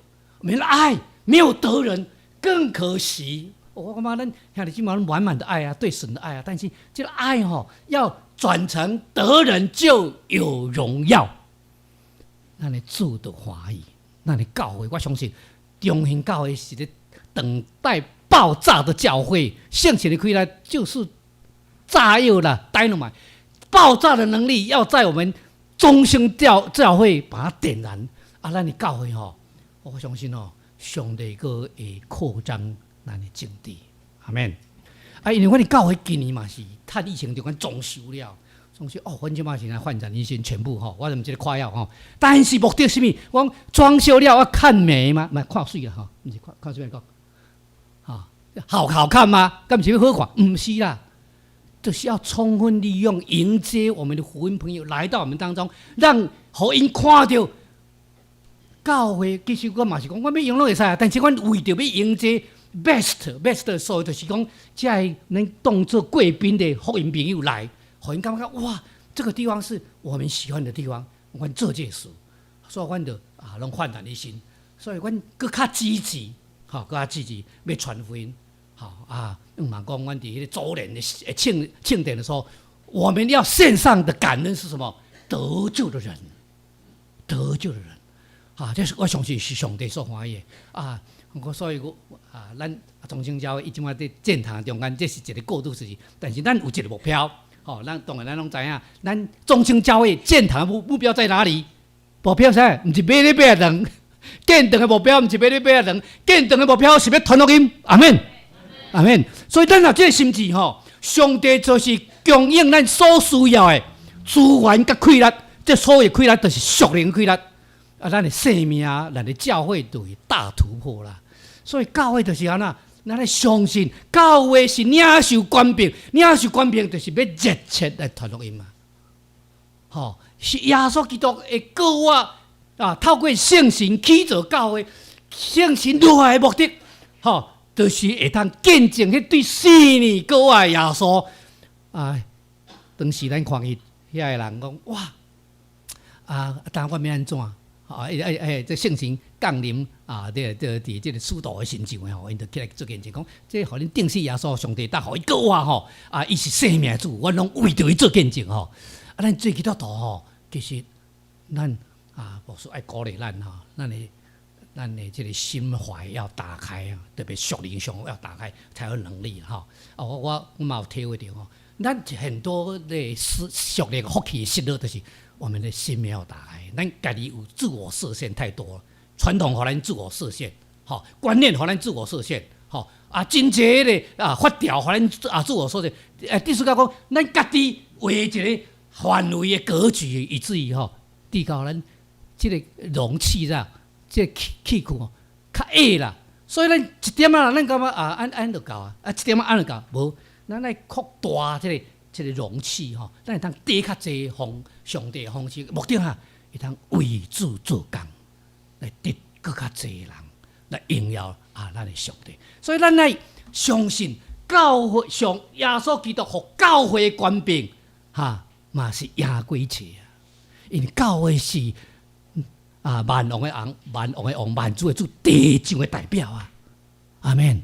沒愛，沒有得人，更可惜。我感覺咱兄弟姊妹滿滿的愛啊，對神的愛啊，但是這個愛吼，要轉成得人就有榮耀。咱的主就歡喜，咱的教會，我相信中興教會是咧等待爆炸的教會，聖靈的開來就是炸藥啦，dynamite，爆炸的能力要在我們中興教會把它點燃。啊，咱的教會吼，我相信吼，上帝閣會擴張咱的境地，阿們。啊，因為阮的教會今年嘛是趁疫情中間裝修了，裝修哦，阮這馬是來煥然一新，全部吼，我毋是咧誇耀吼，但是目的是啥物？我講裝修了要看美嗎？毋是看媠啦吼，毋是看看啥物講？哈，好好看嗎？敢毋是欲好看？毋是啦，就是要充分利用迎接我們的福音朋友來到我們當中，讓予𪜶看著教會。其實我嘛是講，我欲用攏會使啊，但是阮為著欲迎接 best best，所以就是講，這個咱當做貴賓的福音朋友來，予𪜶感覺哇，這個地方是我們喜歡的地方，阮做這個事，所以阮就啊攏煥然一新，所以阮閣較積極，吼，閣較積極欲傳福音，吼啊，毋嘛講，阮佇彼個周年的慶典的時候，我們要獻上的感恩是什麼？得救的人，得救的人，啊，這是我相信是上帝所歡喜的啊。我所以我啊，咱中興教會伊這馬佇建堂中間，這是一個過渡時期，但是咱有一個目標，吼，咱當然咱攏知影，咱中興教會建堂目標在哪裡？目標啥？毋是買咧買糖，建堂的目標毋是買咧買糖，建堂的目標是欲傳福音，阿們，阿們。所以咱若這個心志吼，上帝就是供應咱所需要的資源佮氣力，這所謂氣力就是屬靈氣力，啊，咱的生命，咱的教會就會大突破啦。所以教會就是按怎，咱愛相信教會是領受權柄，領受權柄就是欲熱切來傳福音嘛。吼，是耶穌基督的過活啊，透過聖神起造教會，聖神落來的目的，吼，就是會當見證彼對死裡過活的耶穌。啊，當時咱看見遐個人講，哇，啊，當我欲按怎？啊！哎哎，這聖神降臨啊！這佇這個使徒的身上的吼，𪜶就起來做見證，講這予恁釘死耶穌，上帝才予伊復活吼！啊，伊是生命主，阮攏為著伊做見證吼。啊，咱做基督徒吼，其實咱啊，牧師愛鼓勵咱吼，咱的這個心懷要打開啊，特別屬靈上要打開，才有能力吼。啊，我嘛有體會著吼，咱很多的屬靈福氣失落，就是我們的心沒有打開，咱家己有自我設限太多了，傳統予咱自我設限，吼，觀念予咱自我設限，吼，啊，真濟个啊法條予咱啊自我設限，欸，意思講，咱家己畫一個範圍的格局，以至於吼，至到咱這個容器啦，這個器具吼較矮啦，所以咱一點仔，咱感覺啊，按按就夠啊，啊，一點仔按就夠，無，咱愛擴大這個容器吼，咱會當貯較濟方上帝的方式，目的哈，會當為主做工，來得閣較濟人來榮耀啊，咱的上帝。所以咱愛相信教會上耶穌基督予教會的權柄，哈，嘛是贏過一切啊！因為教會是啊萬王的王、萬王的王、萬主的主，地上的代表啊！阿們。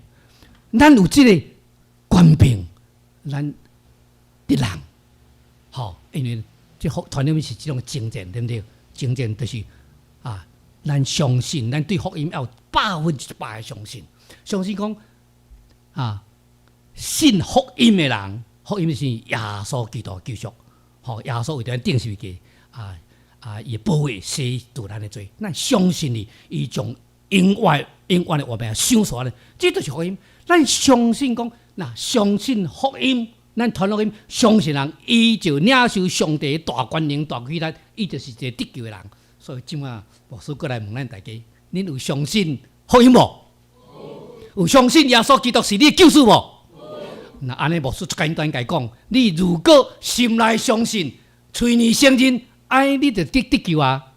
咱有這個權柄，咱得人，吼，因為這福傳福音是這種征戰，對毋對？征戰就是啊，咱相信，咱對福音要有100%的相信，相信講啊，信福音的人，福音是耶穌基督的救贖，吼，耶穌為著咱釘十字架啊啊，伊的寶血洗除咱的罪，咱相信伊，伊將永遠永遠的活命賞賜咱，這就是福音。咱相信講，若相信福音，咱傳福音，相信人，伊就領受上帝大權能、大氣力，伊就是一個得救的人。所以這馬牧師閣來問咱大家：恁有相信福音無？有相信耶穌基督是你的救主無？若按呢牧師足簡單共講，你如果心內相信，喙爾承認，按呢你就得救啊！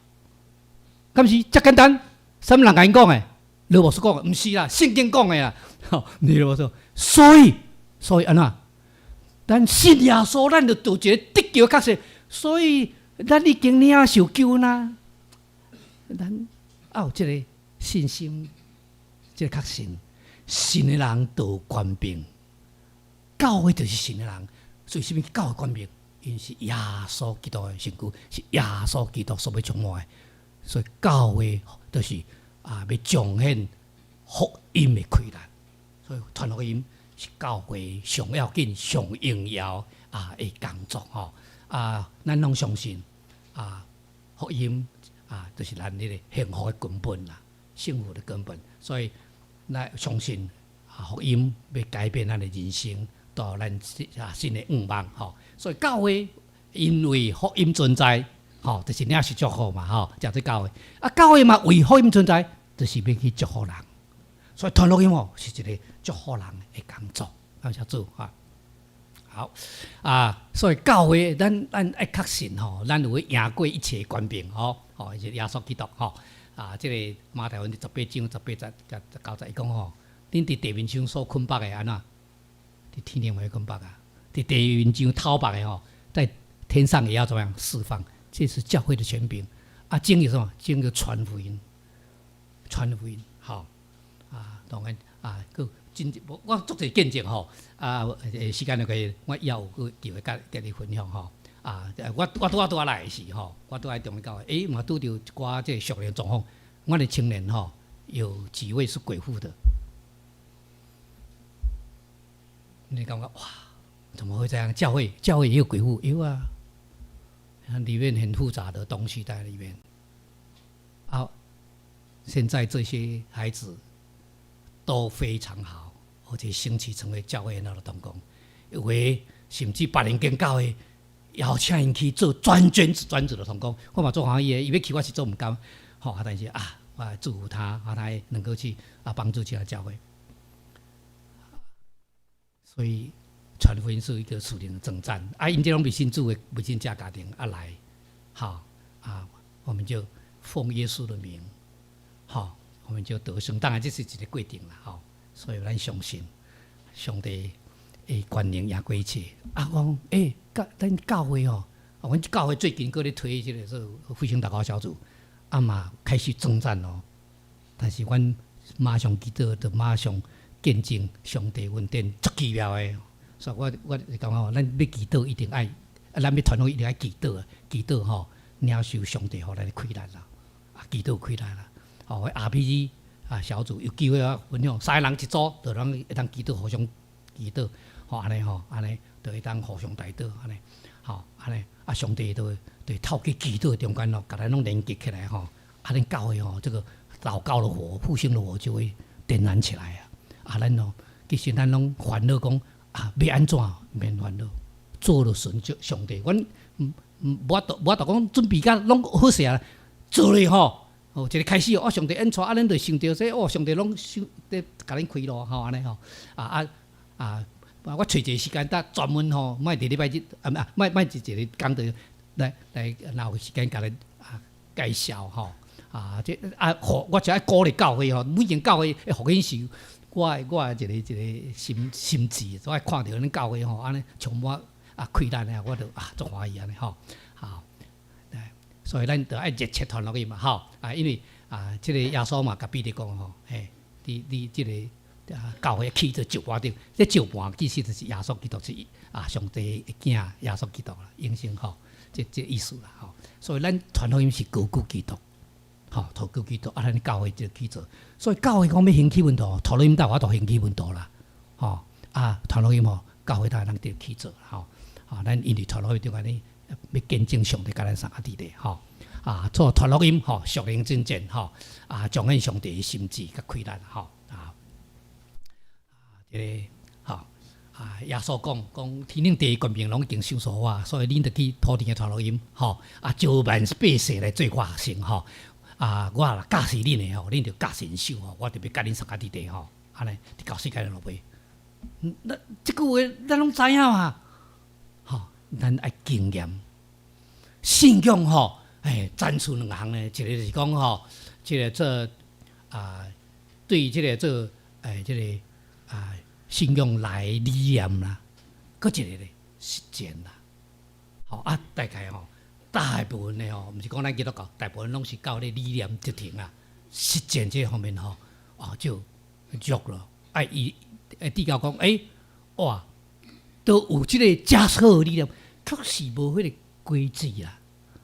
敢是遮簡單？啥物人共𪜶講的？羅牧師講的，毋是啦，聖經講的啦。吼，你羅牧師，所以按怎？咱信耶穌，咱就得一個得救的確信，所以咱已經領受救恩啊！咱愛有這個信心，這個確信，信的人得權柄，教會就是信的人，所以啥物教會權柄？𪜶是耶穌基督的身軀，是耶穌基督所欲充滿的，所以教會就是啊，欲彰顯福音的氣力，所以傳福音是教會上要緊、上榮耀啊的工作吼。啊，咱攏相信啊，福音啊，就是咱彼個幸福的根本啦，幸福的根本。所以咱相信啊，福音欲改變咱的人生，帶咱啊新的願望吼。所以教會因為福音存在，吼，就是領受祝福嘛，吼，才做教會。啊，教會嘛為福音存在，就是欲去祝福人。所以傳福音哦，是一個祝福人的工作。感謝主啊！好啊，所以教會咱愛確信吼，咱有贏過一切權柄吼，吼，是耶穌基督吼。啊，這個馬太福音18章18節甲9節，伊講吼，恁佇地面上所捆綁的按怎？佇天頂嘛會捆綁啊！佇地面上透縛的吼，在天上也要怎麼樣釋放？這是教會的權柄。啊，經有什麼？經有傳福音，傳福音，好啊，當然啊，閣真我足濟見證吼，啊，時間的關係，我以後有閣機會共你分享吼。啊，我拄仔拄仔來的時吼，我拄仔中教會，欸，嘛拄著一寡這個屬靈狀況，阮的青年吼，有幾位是鬼附的，你感覺哇，怎麼會這樣？教會也有鬼附？有啊，裡面很複雜的東西在裡面。啊，現在這些孩子都非常好，而且興起成為教會很好的同工，有的甚至別人間教會邀請𪜶去做專職的同工，我嘛足歡喜的，伊欲去我是足毋甘，吼，啊，但是啊，我祝福他，啊，他能夠去啊幫助其他教會。所以傳福音是一個屬靈的征戰，啊，𪜶這攏未信主的未信這家庭啊來，好啊，我們就奉耶穌的名，好，我們就得勝。當然這是一個過程啦，吼，所以咱相信上帝會權能贏過一切。啊，我講，欸，教咱教會吼，阮教會最近閣咧推這個做復興禱告小組，啊嘛開始爭戰咯。但是阮馬上祈禱，就馬上見證上帝恩典，足奇妙的。所以我我就感覺吼，咱欲祈禱一定愛，啊，咱欲傳福音一定愛祈禱啊，祈禱吼，領受上帝予咱的氣力啦，啊，祈禱氣力啦。吼，RPG 啊小組有機會啊分享，三個人一組，就攏會當祈禱互相祈禱，吼按呢吼，按呢就會當互相代禱按呢，吼按呢啊，上帝就會就透過祈禱中間咯，共咱攏連結起來吼，啊，咱教會吼，這個禱告的火、復興的火就會點燃起來啊！啊，咱哦，其實咱攏煩惱講啊，欲按怎免煩惱，做就順著上帝。阮毋無法度無法度講準備甲攏好勢啊，做咧吼，哦，一個開始哦，上帝恩帶啊，咱就想著說哦，上帝攏想咧共恁開路吼，按呢吼，啊啊啊！我揣一個時間，搭專門吼，莫佇禮拜日啊，啊，莫莫一一个講道來來，若有時間共恁啊介紹吼。啊，這啊，我就愛鼓勵教會吼，每間教會的復興是我的我的一個一個心心志，我愛看著恁教會吼，按呢充滿啊氣力啊，我就啊足歡喜按呢吼，好，所以咱就愛熱切傳福音嘛，吼啊，因為啊，這個耶穌嘛共彼得講吼，嘿，你你這個啊教會起佇石盤頂，這石盤其實就是耶穌基督是啊上帝的囝耶穌基督啦，永生吼，這這意思啦吼，所以咱傳福音是高舉基督。吼，高舉基督，啊，咱教會就去做，所以教會講欲興起門徒，傳福音才有法度興起門徒啦，吼，啊，傳福音吼，教會才會當得去做，吼，啊，咱因為傳福音就按呢，欲見證上帝共咱相佮佇咧，吼，啊，做傳福音吼，屬靈征戰，吼，啊，彰顯上帝的心志佮氣力，吼，啊，這個，吼，啊，耶穌講講天頂地權柄攏已經賞賜我，所以恁著去普天下傳福音，吼，啊，召萬百姓來做我學生，吼。啊！我若教示恁的吼，恁著教神守吼，我就欲佮恁相佮佇咧吼，按呢，直到世界的落尾。那這句話咱攏知影嘛？吼，咱愛經驗信仰吼，哎，展出兩項呢，一個就是講吼，這個做啊，對這個做哎，這個啊，信仰來理念啦，閣一個咧實踐啦。吼啊，大概吼。大部分的吼，毋是講咱基督教，大部分攏是教咧理念執行啊，實踐這方面吼，哦就弱咯。啊，伊會比較講，欸，哇，都有這個遮好的理念，確實無彼個果子啦，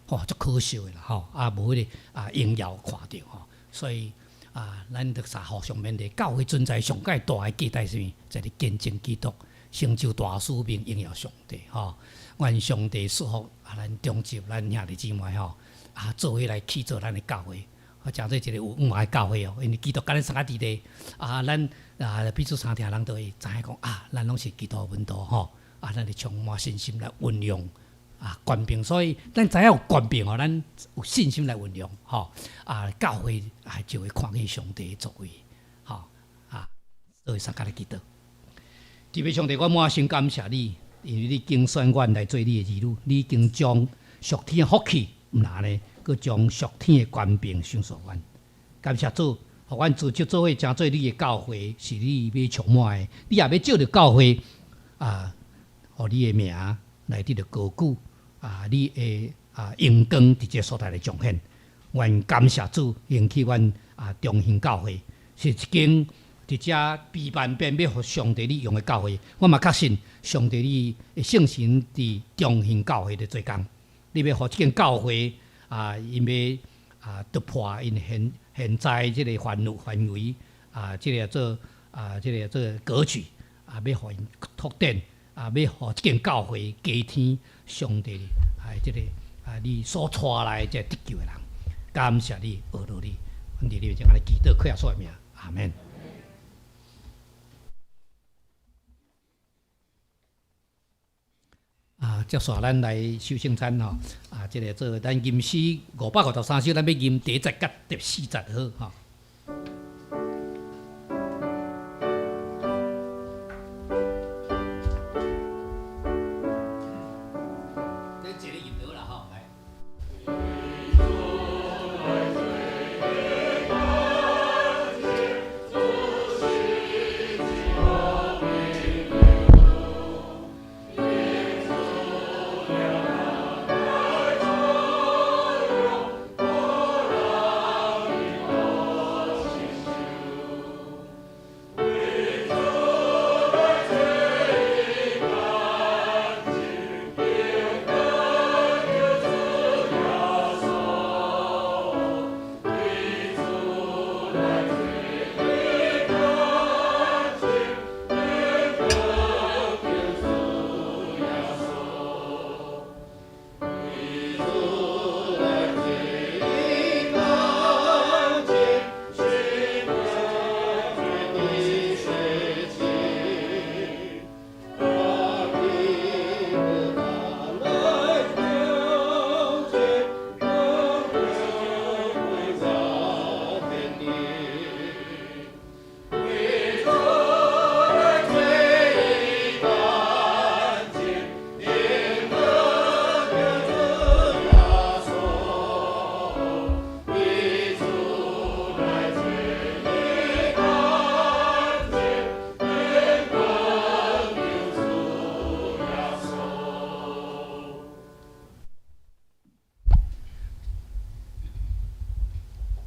吼，足可惜的啦，吼，啊，無彼個啊榮耀看著吼，所以啊，咱著啥互相勉勵，教會存在上蓋大的價值是啥物？在咧見證基督，成就大使命，榮耀上帝，吼。願上帝祝福啊！咱中集咱兄弟姊妹吼，啊，做伙來去做咱的教會，啊，成做一個有五的教會哦。因為基督佮咱相佮佇咧，啊，咱啊彼此相疼，人就會知影講啊，咱攏是基督門徒吼，啊，咱會充滿信心來運用啊權柄，所以咱知影有權柄吼，咱有信心來運用吼，啊，教會啊就會看見上帝的作為，吼啊，做伙相佮來祈禱。慈悲上帝，我滿心感謝你。因為你揀選阮來做你的兒女，你已經將屬天的福氣，毋但按呢，閣將屬天的權柄賞賜阮。感謝主，予阮組織做伙成做你的教會，是你欲充滿的。你也欲藉著教會啊，予你的名來得著高舉啊，你的啊榮光佇這個所在來彰顯。阮感謝主，興起阮啊中興教會是一間佇遮避萬變欲予上帝你用的教會，我嘛確信上帝你的聖神佇中興教會咧做工，你欲予這間教會啊，𪜶欲啊突破𪜶現現在這個範圍範圍啊，這個做啊這個做格局啊，欲予𪜶拓展啊，欲予這間教會加添上帝啊這個啊你所帶來的這個得救的人，感謝你，阿羅你，阮佇你面前按呢祈禱，靠耶穌的名，阿門。啊，接紲咱來守聖餐吼，啊，這個做咱吟詩553首，咱欲吟第一節佮第四節好吼。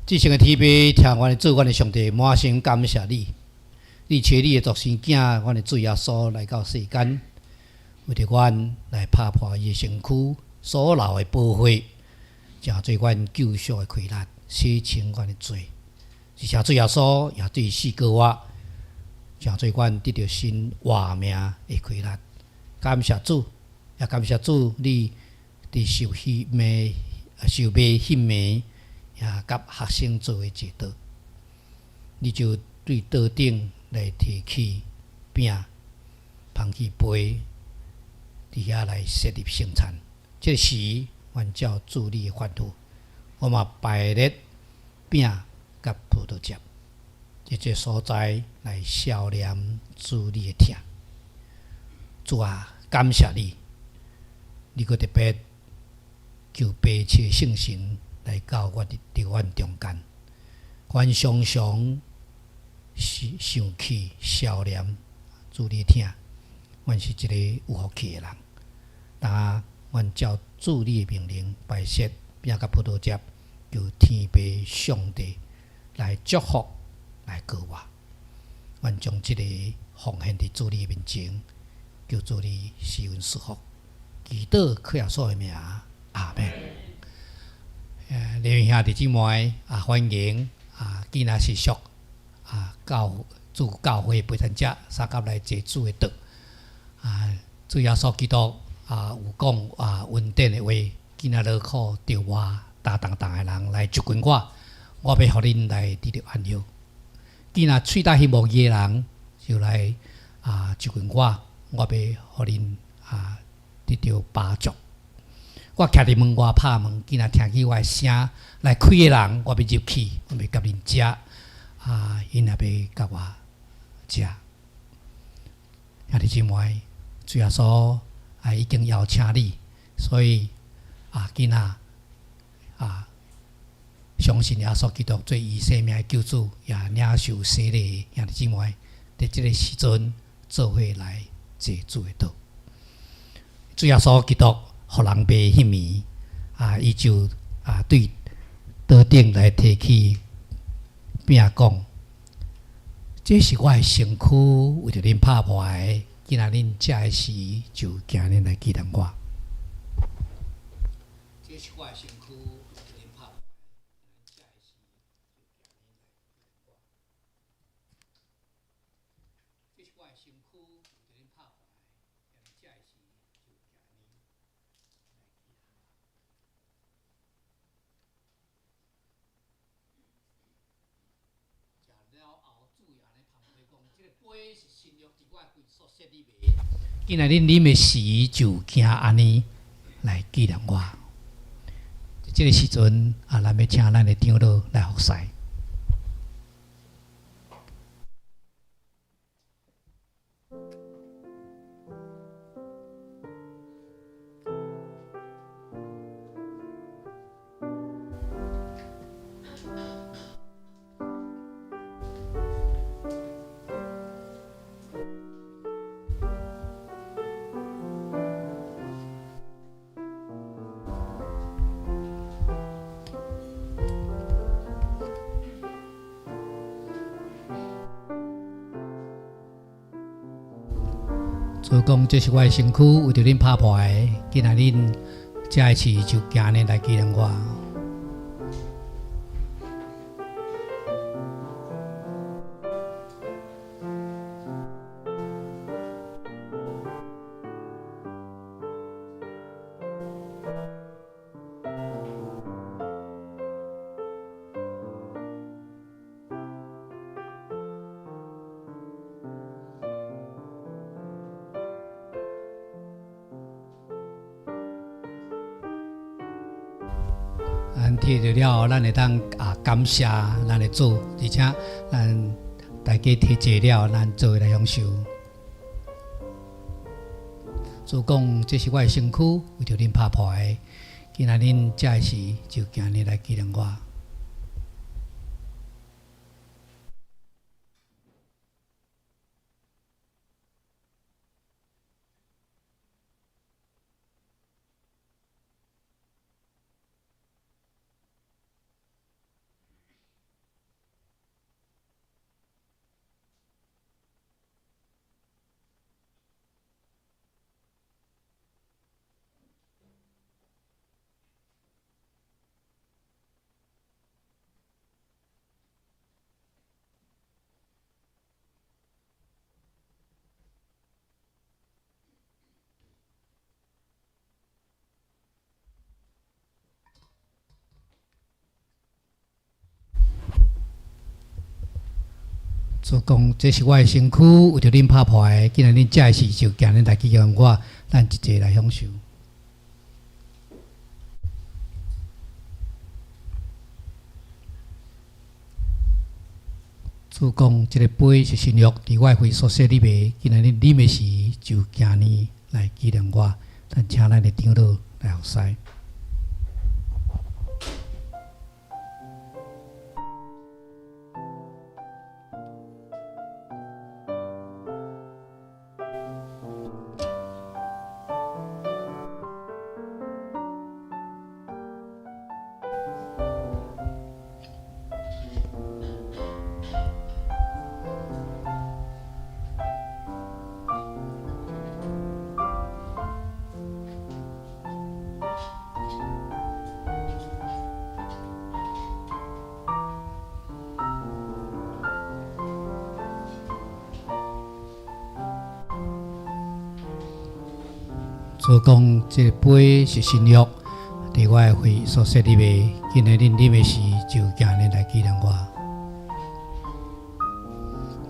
至聖的天父，聽阮的主，阮的上帝，滿心感謝你。你差你的獨生囝，阮的主耶穌來到世間，為著阮來拍破伊的身軀所流的寶血，成做阮救贖的氣力，洗清阮的罪。而且主耶穌也對死過活，成做阮得著新活命的氣力。感謝主，也感謝主，你佇受彼暝、受賣彼暝，也佮學生做伙坐桌，你就對桌頂來提起餅，捧起杯，佇遐來設立聖餐。這時，阮照主你的吩咐，我嘛擺列餅佮葡萄汁，佇這所在來銷念主你的疼。主啊，感謝你，你閣特別求父賜聖神來到阮佇阮中間，阮常常是想起銷念主你疼，阮是一个有福氣的人。當阮照主你的命令擺設餅佮葡萄汁，求天父上帝來祝福來膏我。阮將這個奉獻佇主你面前，求主你賜阮祝福，祈禱靠耶穌的名，阿們。弟兄姊妹啊，歡迎啊！今仔是屬啊教主教會陪餐者相佮來坐主的桌啊！主耶穌基督啊，有講啊恩典的話，今仔日苦著我擔重擔的人來就近我，我欲予恁來得著安息。今仔喙焦彼無義的人就來啊就近我，我欲予恁啊得著飽足。我徛佇門外拍門，今仔聽見我的聲來開的人，我欲入去，我欲佮𪜶食，啊，𪜶也欲佮我食。兄弟姊妹，主耶穌啊已經邀請你，所以啊，今仔啊，相信耶穌基督做伊生命的救主，也領受洗禮的兄弟姊妹，佇這个時陣做伙來坐主的桌。主耶穌基督予人賣彼暝，啊，伊就啊對桌頂來提起餅講：這是我的身軀，為著恁拍破的。今仔恁食的時，就行呢來紀念我。這是我的身軀，為著恁拍破的。食的時，這是我的身軀，為著恁拍破的。食的時，就行呢來紀念我。食了後，主也按呢捧杯講：這个杯是新約佇我的血所設立的。今仔恁啉的時，就行按呢來紀念我。這个時陣啊，咱欲請咱的長老來服侍。主講：這是我的身軀，為著恁拍破的。今仔恁食的時，就行呢來紀念我。咱提著了後，咱會當啊感謝咱的主，而且咱大家提坐了，咱做伙來享受。主講：這是我的身軀，為著恁拍破的。今仔恁食的時，就行呢來紀念我。主講，這是我的身軀，為著恁拍破的，今仔恁食的時就行恁來紀念我，咱一齊來享受。主講，這個杯是新約，佇我的血所設立的，今仔恁啉的時就行呢來紀念我。咱請咱的長老來服侍。主講，這個杯是新約，佇我的血所設立的，今仔恁啉的時就行呢來紀念我。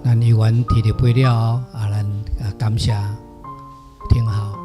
咱有緣提著杯了後，啊，咱啊感謝，聽好。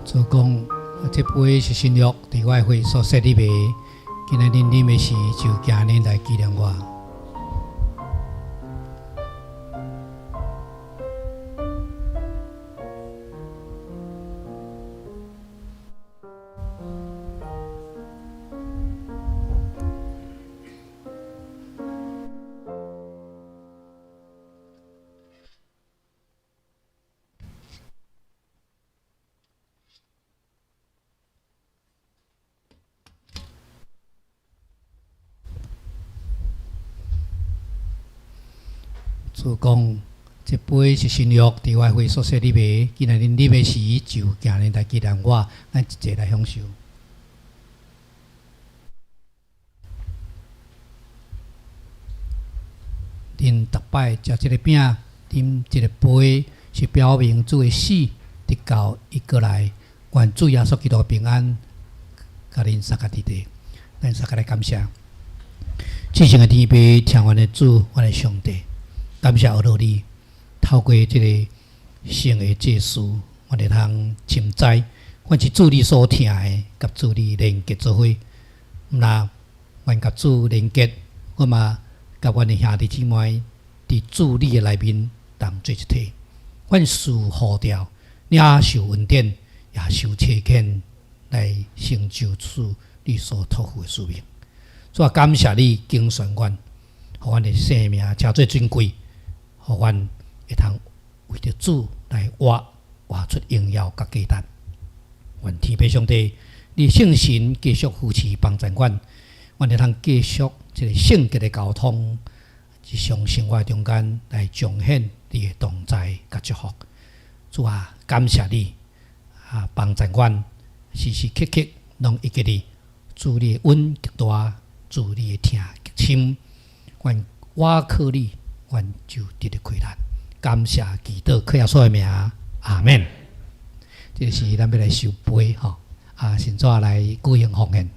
主講，這杯是新約，佇我的血所設立的，今仔恁啉的時就行呢來紀念我。主講，這杯是新約，佇我的血所設立的，今仔恁啉的時就行呢來紀念我，咱一齊來享受。恁逐擺食這个餅，啉這个杯，是表明主的死，直到伊閣來。願主耶穌基督平安，佮恁三个弟弟，咱三个來感謝。至聖的天父，聽阮的主，阮的上帝，感謝阿羅你，透過這个聖的祭司，阮會通深知，阮是主你所疼的，佮主你連結做伙。毋但阮佮主連結，我嘛佮阮的兄弟姊妹，佇主你的內面同做一體。阮受呼召，領受恩典，也受差遣來成就主你所託付的使命。主啊，感謝你揀選阮，予阮的生命誠做尊貴，予阮會通為著主來活，活出榮耀佮價值。願天父上帝，你聖神繼續扶持幫助阮，阮會通繼續這個聖潔的交通，日常生活中間來彰顯你的同在佮祝福。主啊，感謝你啊，幫助阮時時刻刻攏會記得主你的恩極大，主你的疼極深。阮倚靠你，阮就得著氣力。感謝祈禱，靠耶穌的名，阿們。這是咱欲來收杯吼，啊，先怎來舉行奉獻。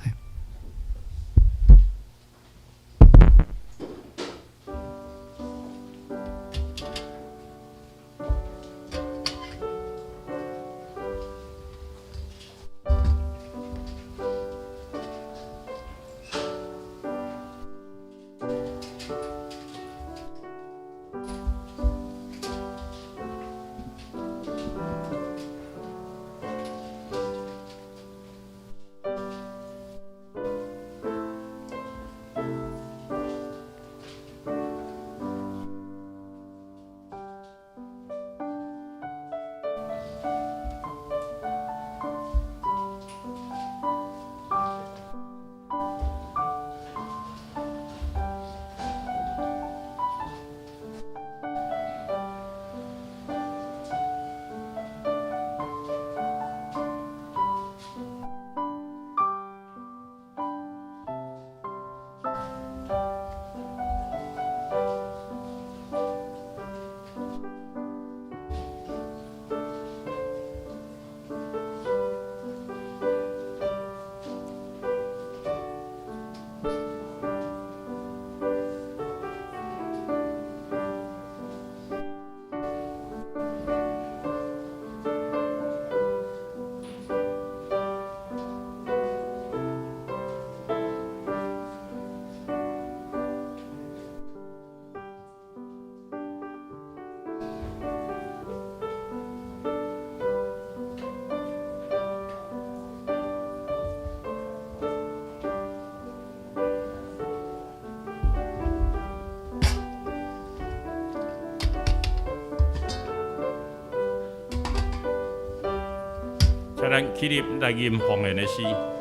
咱起立來吟奉獻的詩。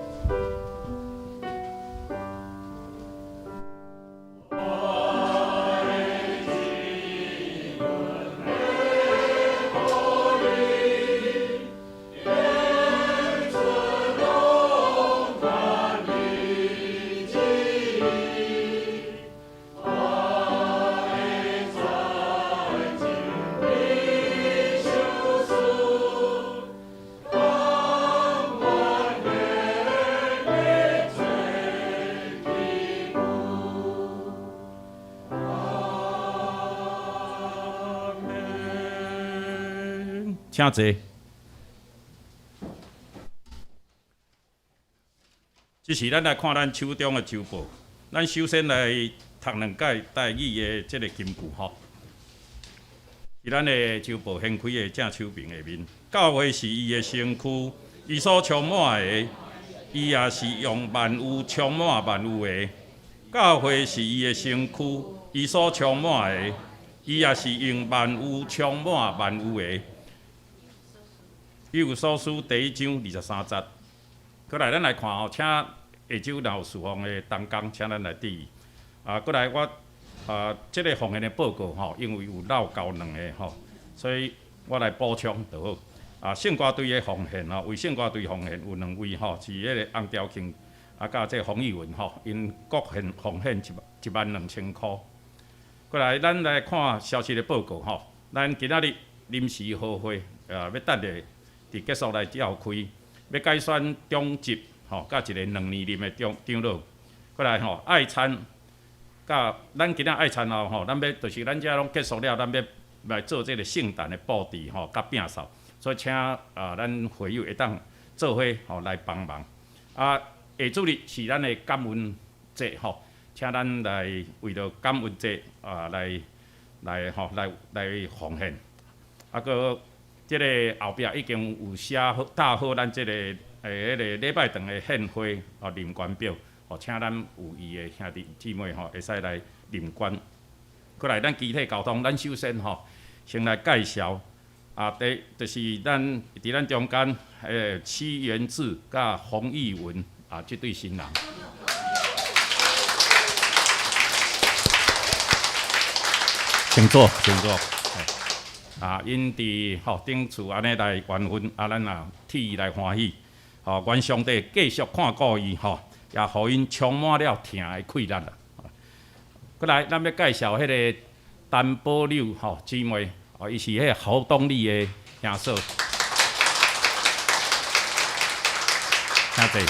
請坐。這時，咱來看咱手中的週報。咱首先來讀兩擺台語的這个金句吼。佇咱的週報掀開的正手邊下面，教會是伊的身軀，伊所充滿的，伊也是用萬有充滿萬有的。教會是伊的身軀，伊所充滿的，伊也是用萬有充滿萬有的。以弗所書第一章二十三節。閣來，咱來看吼，請下晝若有事奉的同工，請咱來注意。啊，閣來我啊，這个奉獻的報告吼，因為有漏交兩个吼，所以我來補充就好。啊，聖歌隊的奉獻吼，為聖歌隊奉獻有兩位吼，是彼个洪兆慶啊，佮這个洪義文吼，𪜶各獻奉獻1萬2千箍。閣來，咱來看消息的報告吼，咱今仔日臨時合會啊，欲等下。佇結束來召開，欲改選長執吼，佮一个兩年任的長長老。閣來吼，愛餐，佮咱今仔愛餐後吼，咱欲就是咱遮攏結束了，咱欲來做這个聖誕的布置吼，佮摒掃。所以請啊，咱會友會當做伙吼來幫忙。啊，下主日是咱的感恩節吼，請咱來為著感恩節啊來來吼來來奉獻。啊，閣。這个後壁已經有寫好打好咱這个彼个禮拜堂的獻花哦認捐表，哦，請咱有意的兄弟姊妹吼會使來認捐。閣來，咱機體交通，咱首先吼先來介紹啊，第就是咱佇咱中間戚元志佮洪義文啊這對新人。請坐，請坐。啊，𪜶佇吼頂厝按呢來完婚，啊，咱也替伊來歡喜，吼，願上帝繼續看顧伊，吼，也予𪜶充滿了疼的氣力啦。閣來，咱欲介紹彼个陳寶柳吼姊妹，哦，伊是彼个侯東麗的兄嫂，請坐。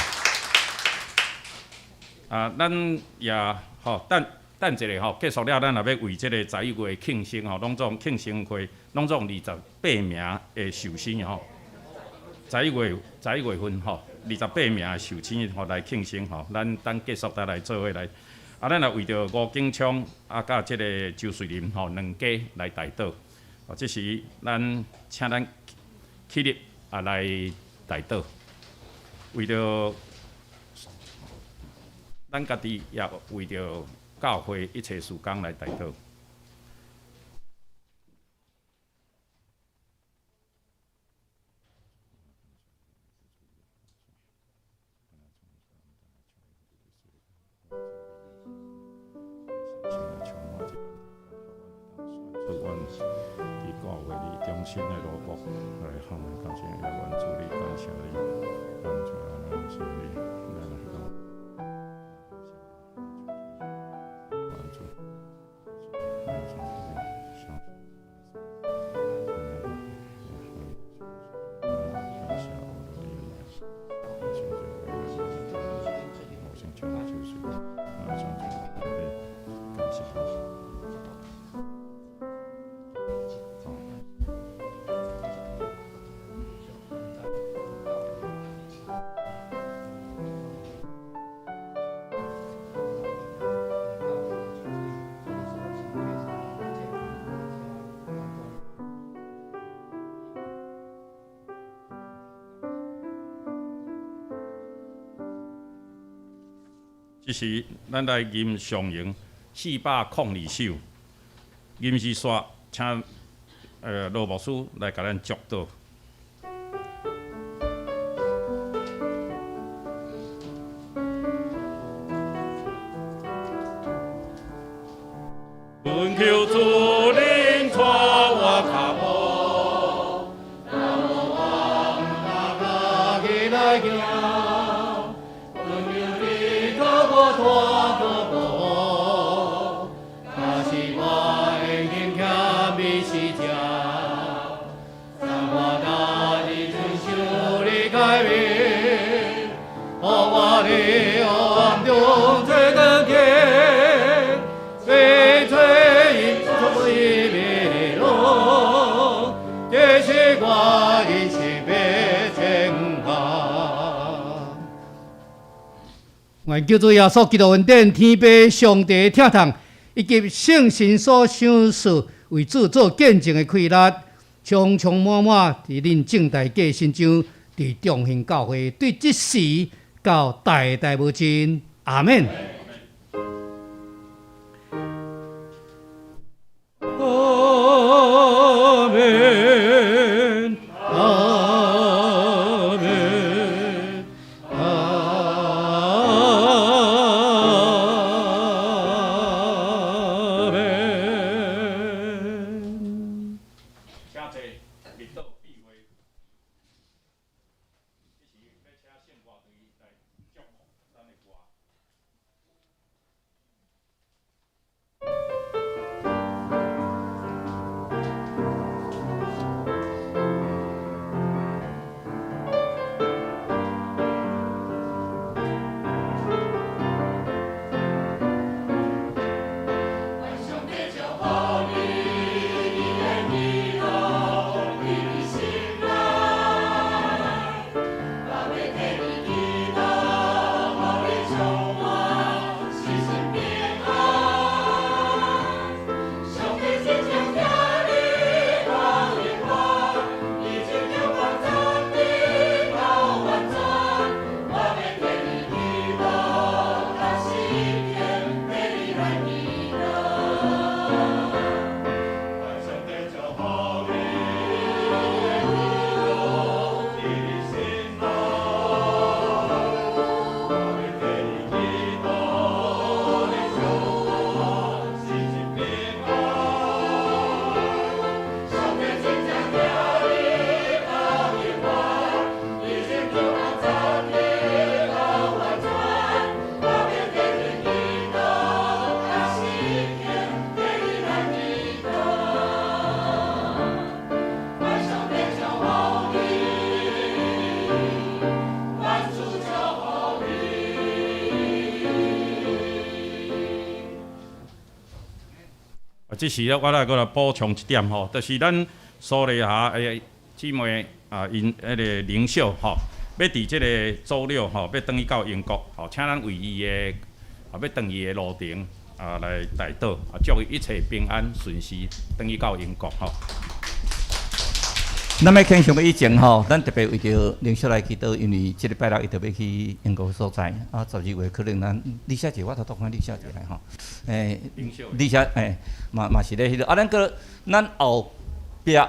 啊，咱也吼等。等一下吼，結束了，咱也欲為這个十一月慶生吼，攏總慶生會，攏總二十八名的壽星吼。十一月十一月份吼，二十八名的壽星吼來慶生吼，咱等結束才來做伙來。啊，咱也為著吳景昌啊，佮這个周瑞林吼兩家來代禱。哦，這時咱請咱起立啊來代禱，為著咱家己也為著。教會一切事工來代禱。這時，咱來吟上詠402首，吟詩煞，請羅牧師來共咱祝禱。恳求主靈帶我跤步，若無我毋敢家己來行，懇求你予我帶予保護，假使我言行欠美失正，送我逐日遵守你誡命，予我佇黑暗中做光景，欲做迷路，這是我人生欲前行。願救主耶穌基督恩典、天父上帝疼痛，以及聖神所賞賜為主做見證的氣力，充充滿滿佇恁眾大家身上，佇中興教會對這時到代代無盡。阿們。阿們，阿們，阿們。請坐，立禱閉會。這時欲請聖歌隊來祝福咱的歌。啊，這時咧，我來閣來補充一點吼，就是咱蘇麗霞的姊妹啊，𪜶彼个靈修吼，欲佇這个周六吼，欲轉去到英國吼，請咱為伊的啊，欲轉去的路程啊來代禱啊，祝伊一切平安順遂，轉去到英國吼。咱欲慶祝以前吼，咱特別為著靈修來祈禱，因為這禮拜六伊就欲去英國所在，啊，12月可能咱李小姐，我頭拄看李小姐來吼，李小欸，嘛嘛是咧彼個，啊，咱閣咱後壁有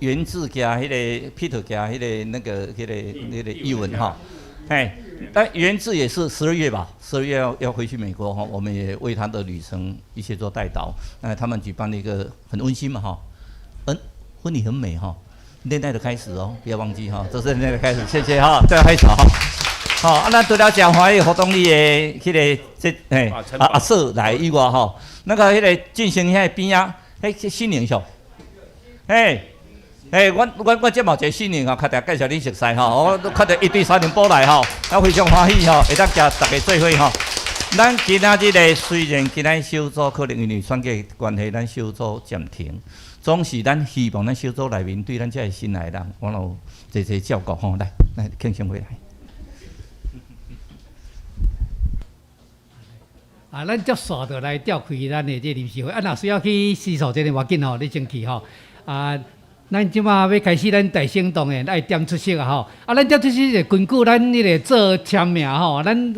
源自加彼個 Peter 加彼個那個彼個彼個譯文吼，嘿，但源自也是12月吧，12月要回去美國吼，我們也為他的旅程一些做代禱，那他們舉辦了一個很溫馨嘛吼，嗯，婚禮很美吼。戀愛的開始哦，不要忘記哈，這是戀愛的開始，謝謝哈，再拍手哈。好，啊，咱除了誠歡喜活動裡的彼個這嘿啊阿嫂來以外吼，那個彼個進行遐邊仔，彼新年秀，嘿，嘿，阮這嘛有一個新年哦，較定介紹恁熟似吼，我看著一對三年寶來吼，啊非常歡喜吼，會當共大家做伙吼。咱今仔日咧雖然今仔小組可能因為選舉關係，咱小組暫停。總是咱希望咱小組內面對咱這个新來的人，我有濟濟照顧吼。來，來，慶生回來。啊，咱接續就來召開咱的這臨時會。啊，若需要去洗手間的，無要緊吼，你先去吼。啊，咱這馬欲開始咱大行動的，愛點出席啊吼。啊，咱點出席是根據咱彼个做簽名吼，咱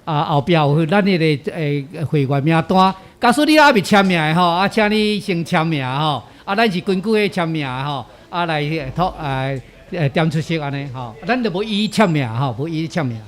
啊後壁有咱彼个會員名單。假使你猶未簽名的吼，啊，請你先簽名吼。啊，咱是根據彼簽名吼，啊來托啊點出席按呢吼，咱就無一一簽名吼，無一一簽名。